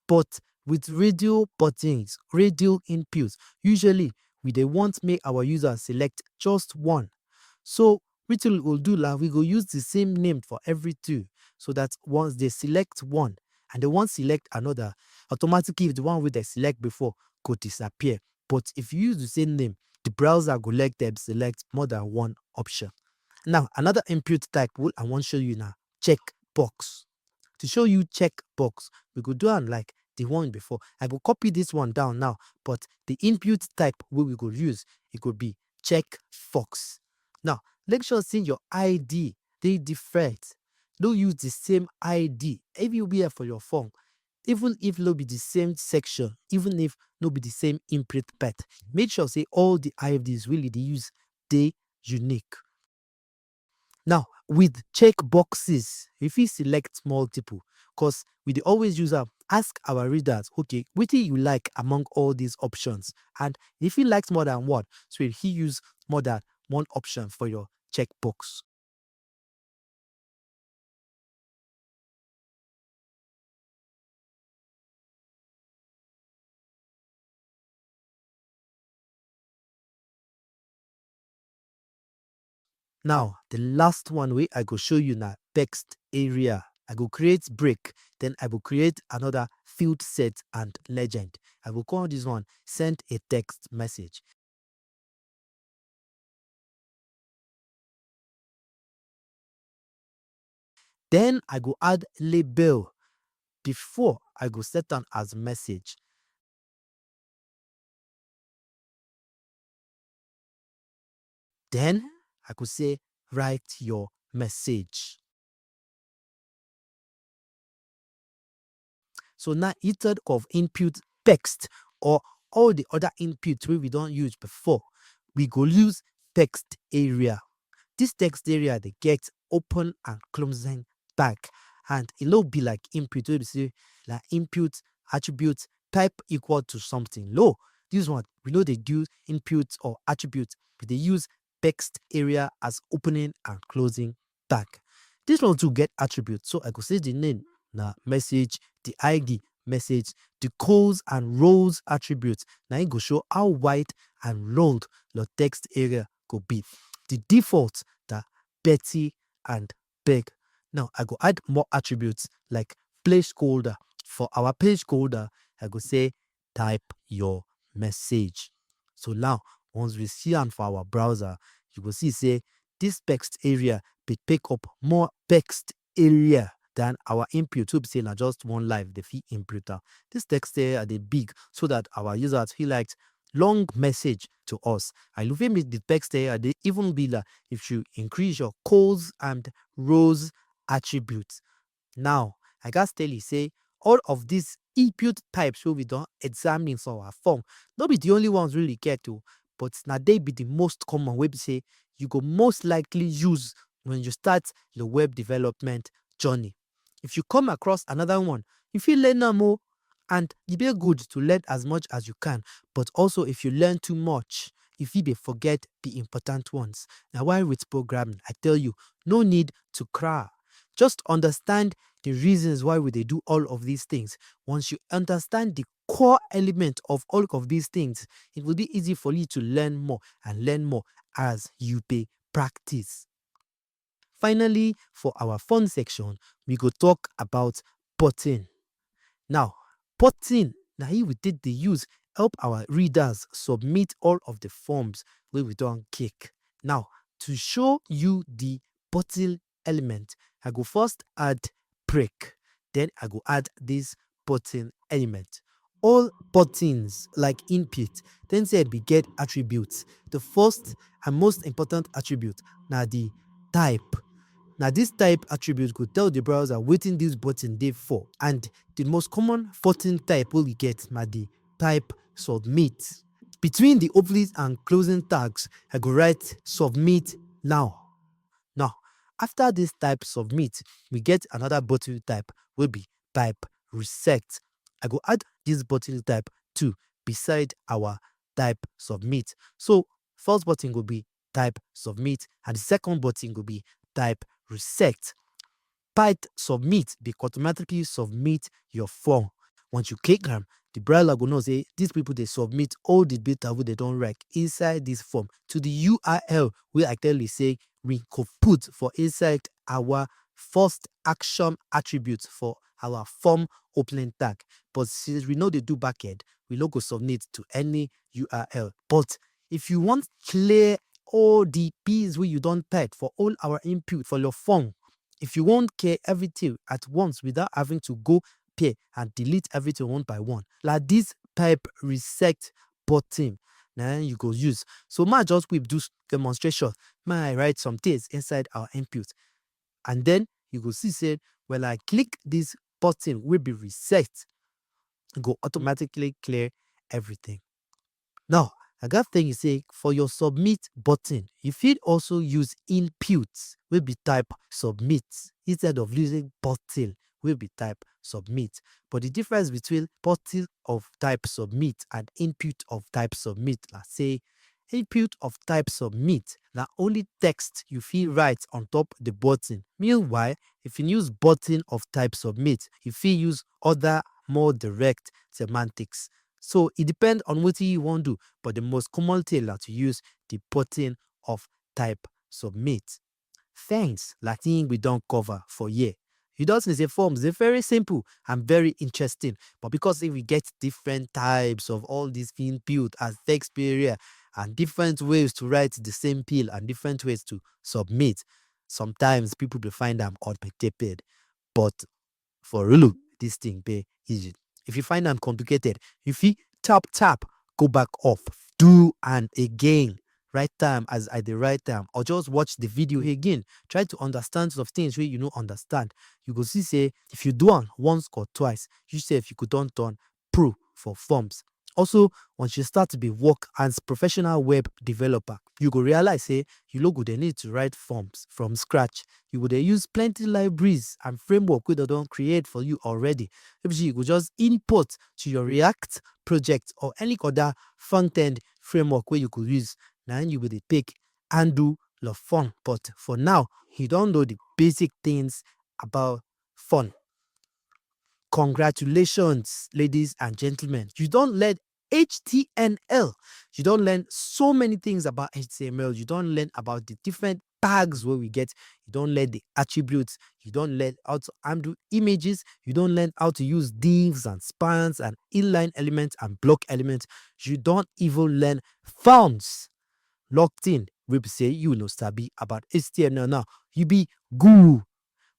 But with radio buttons, radio inputs, usually we dey want make our users select just one. So wetin we go do now, we go use the same name for every two, so that once they select one and they wan select another, automatically the one wey they select before go disappear. But if you use the same name, the browser go let them select more than one option. Now, another input type wey I wan show you na check box. To show you check box, we go do am like the one before. I go copy this one down now, but the input type wey we go use, e go be check box. Now, make sure say your I D dey different. No use the same I D everywhere for your form, even if no be the same section, even if no be the same input type. Make sure say all the I Ds wey you dey use dey unique. Now, with check boxes, you fit select multiple, 'cause we dey always use am ask our readers, "Okay, wetin you like among all these options?" And if you like more than one, so you fit use more than one option for your checkbox. Now, the last one wey I go show you na text area. I go create break, then I go create another field set and legend. I go call this one send a text message. Then I go add label before I go set am as message. Then I go say, "Write your message." So now, instead of input text or all the other input wey we don use before, we go use text area. This text area dey get open and closing tag, and e no be like input wey be say na input attribute type equal to something. No, this one, we no dey do input or attribute. We dey use text area as opening and closing tag. This one too get attribute, so I go say the name na message, the I D message, the calls and roles attributes. Now it go show how wide and long your text area could be. The default that Betty and Beg. Now I go add more attributes like placeholder. For our placeholder, I go say type your message. So now once we see am for our browser, you go see say this text area dey take up more text area than our input. So be say na just one line dey fit input am. This text area dey big so that our users fit write long message to us. And you fit make the text area dey even bigger if you increase your calls and roles attributes. Now I gats tell you say all of these input types wey we don examine for our form no be the only ones wey we get o, but na they be the most common wey be say you go most likely use when you start your web development journey. If you come across another one, you fit learn am o, and e dey good to learn as much as you can, but also if you learn too much, you fit dey forget the important ones. Na why with programming, I tell you, no need to cry. Just understand the reasons why we dey do all of these things. Once you understand the core element of all of these things, it will be easy for you to learn more and learn more as you dey practice. Finally, for our fun section, we go talk about button. Now, button na im we take dey use help our readers submit all of the forms wey we don click. Now, to show you the button element, I go first add break, then I go add this button element. All buttons like input, then say we get attributes. The first and most important attribute na the type. Na this type attribute go tell the browser wetin this button dey for, and the most common button type wey we get na the type submit. Between the opening and closing tags, I go write submit now. Now, after this type submit, we get another button type wey be type reset. I go add this button type two beside our type submit. So first button go be type submit, and the second button go be type reset. Type submit dey automatically submit your form. Once you click am, the browser go know say these people dey submit all the data wey they don write inside this form to the U R L wey I tell you say we go put for inside our first action attribute for our form opening tag. But since we no dey do backend, we no go submit to any U R L. But if you want clear all the P's wey you don type for all our input for your form, if you wan clear everything at once without having to go pair and delete everything one by one, like this type reset button na you go use. So ma just quick do demonstration. Ma I write some things inside our input, and then you go see say when I click this button wey be reset, e go automatically clear everything. Now, I gats tell you say for your submit button, you fit also use input wey be type submit instead of using button wey be type submit. But the difference between button of type submit and input of type submit na say input of type submit na only text you fit write on top the button. Meanwhile, if you use button of type submit, you fit use other more direct semantics. So e depend on wetin you wan do, but the most common thing na to use the button of type submit. Thanks, like we don cover for here. You don see say forms dey very simple and very interesting, but because say we get different types of all these input as text area and different ways to write the same P L and different ways to submit, sometimes people dey find am complicated. But for real, this thing dey easy. If you find am complicated, you fit tap tap, go back off, do am again. Write am as I dey write am, or just watch the video again. Try to understand some things wey you no understand. You go see say if you do am once or twice, you sef you go don turn pro for forms. Also, once you start to be work as professional web developer, you go realize say you no go dey need to write forms from scratch. You go dey use plenty libraries and framework wey dem don create for you already. Maybe you go just import to your React project or any other front-end framework wey you go use. Na im you go dey take handle your form. But for now, you don know the basic things about form. Congratulations, ladies and gentlemen. You don learn H T M L. You don learn so many things about H T M L. You don learn about the different tags wey we get. You don learn the attributes. You don learn how to handle images. You don learn how to use divs and spans and inline elements and block elements. You don even learn fonts. Locked in, wey be say you no sabi about H T M L now. You be guru.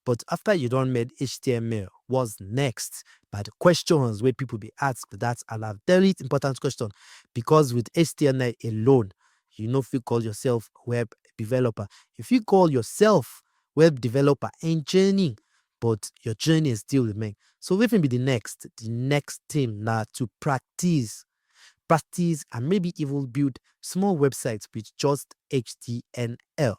But after you don learn H T M L, what's next? But the questions wey people be asked, that's a very important question, because with H T M L alone, you no fit call yourself web developer. If you call yourself web developer and journey, but your journey is still remain. So wetin be the next? The next thing na to practice, practice, and maybe even build small websites with just H T M L.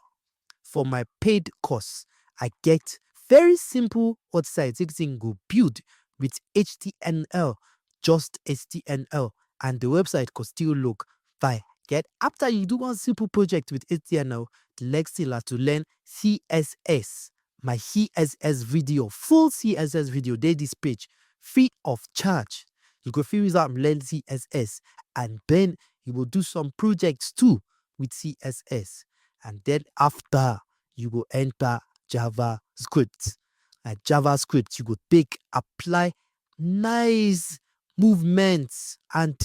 For my paid course, I get very simple website wey you go build with H T M L, just H T M L, and the website go still look fine. Get after you do one simple project with H T M L, the next thing na to learn C S S. My C S S video, full C S S video, dey this page, free of charge. You go fit use am learn C S S, and then you go do some projects too with C S S. And then after, you go enter JavaScript. And JavaScript, you go take apply nice movements and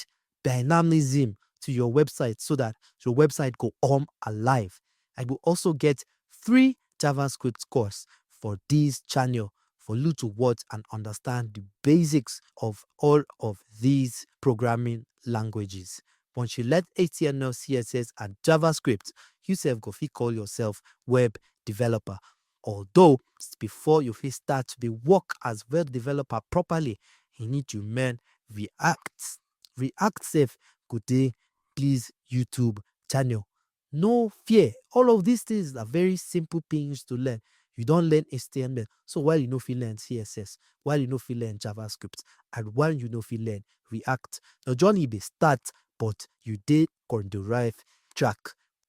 dynamism to your website so that your website go come alive. I go also get free JavaScript course for this channel for you to watch and understand the basics of all of these programming languages. Once you learn H T M L, C S S, and JavaScript, you sef go fit call yourself web developer. Although, before you fit start to dey work as web developer properly, you need to learn React. React sef go dey this YouTube channel. No fear. All of these things are very simple things to learn. You don learn H T M L. So why you no fit learn C S S? Why you no fit learn JavaScript? And why you no fit learn React? Your journey dey start, but you dey on the right track.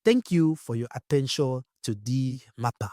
Thank you for your attention to the mapper.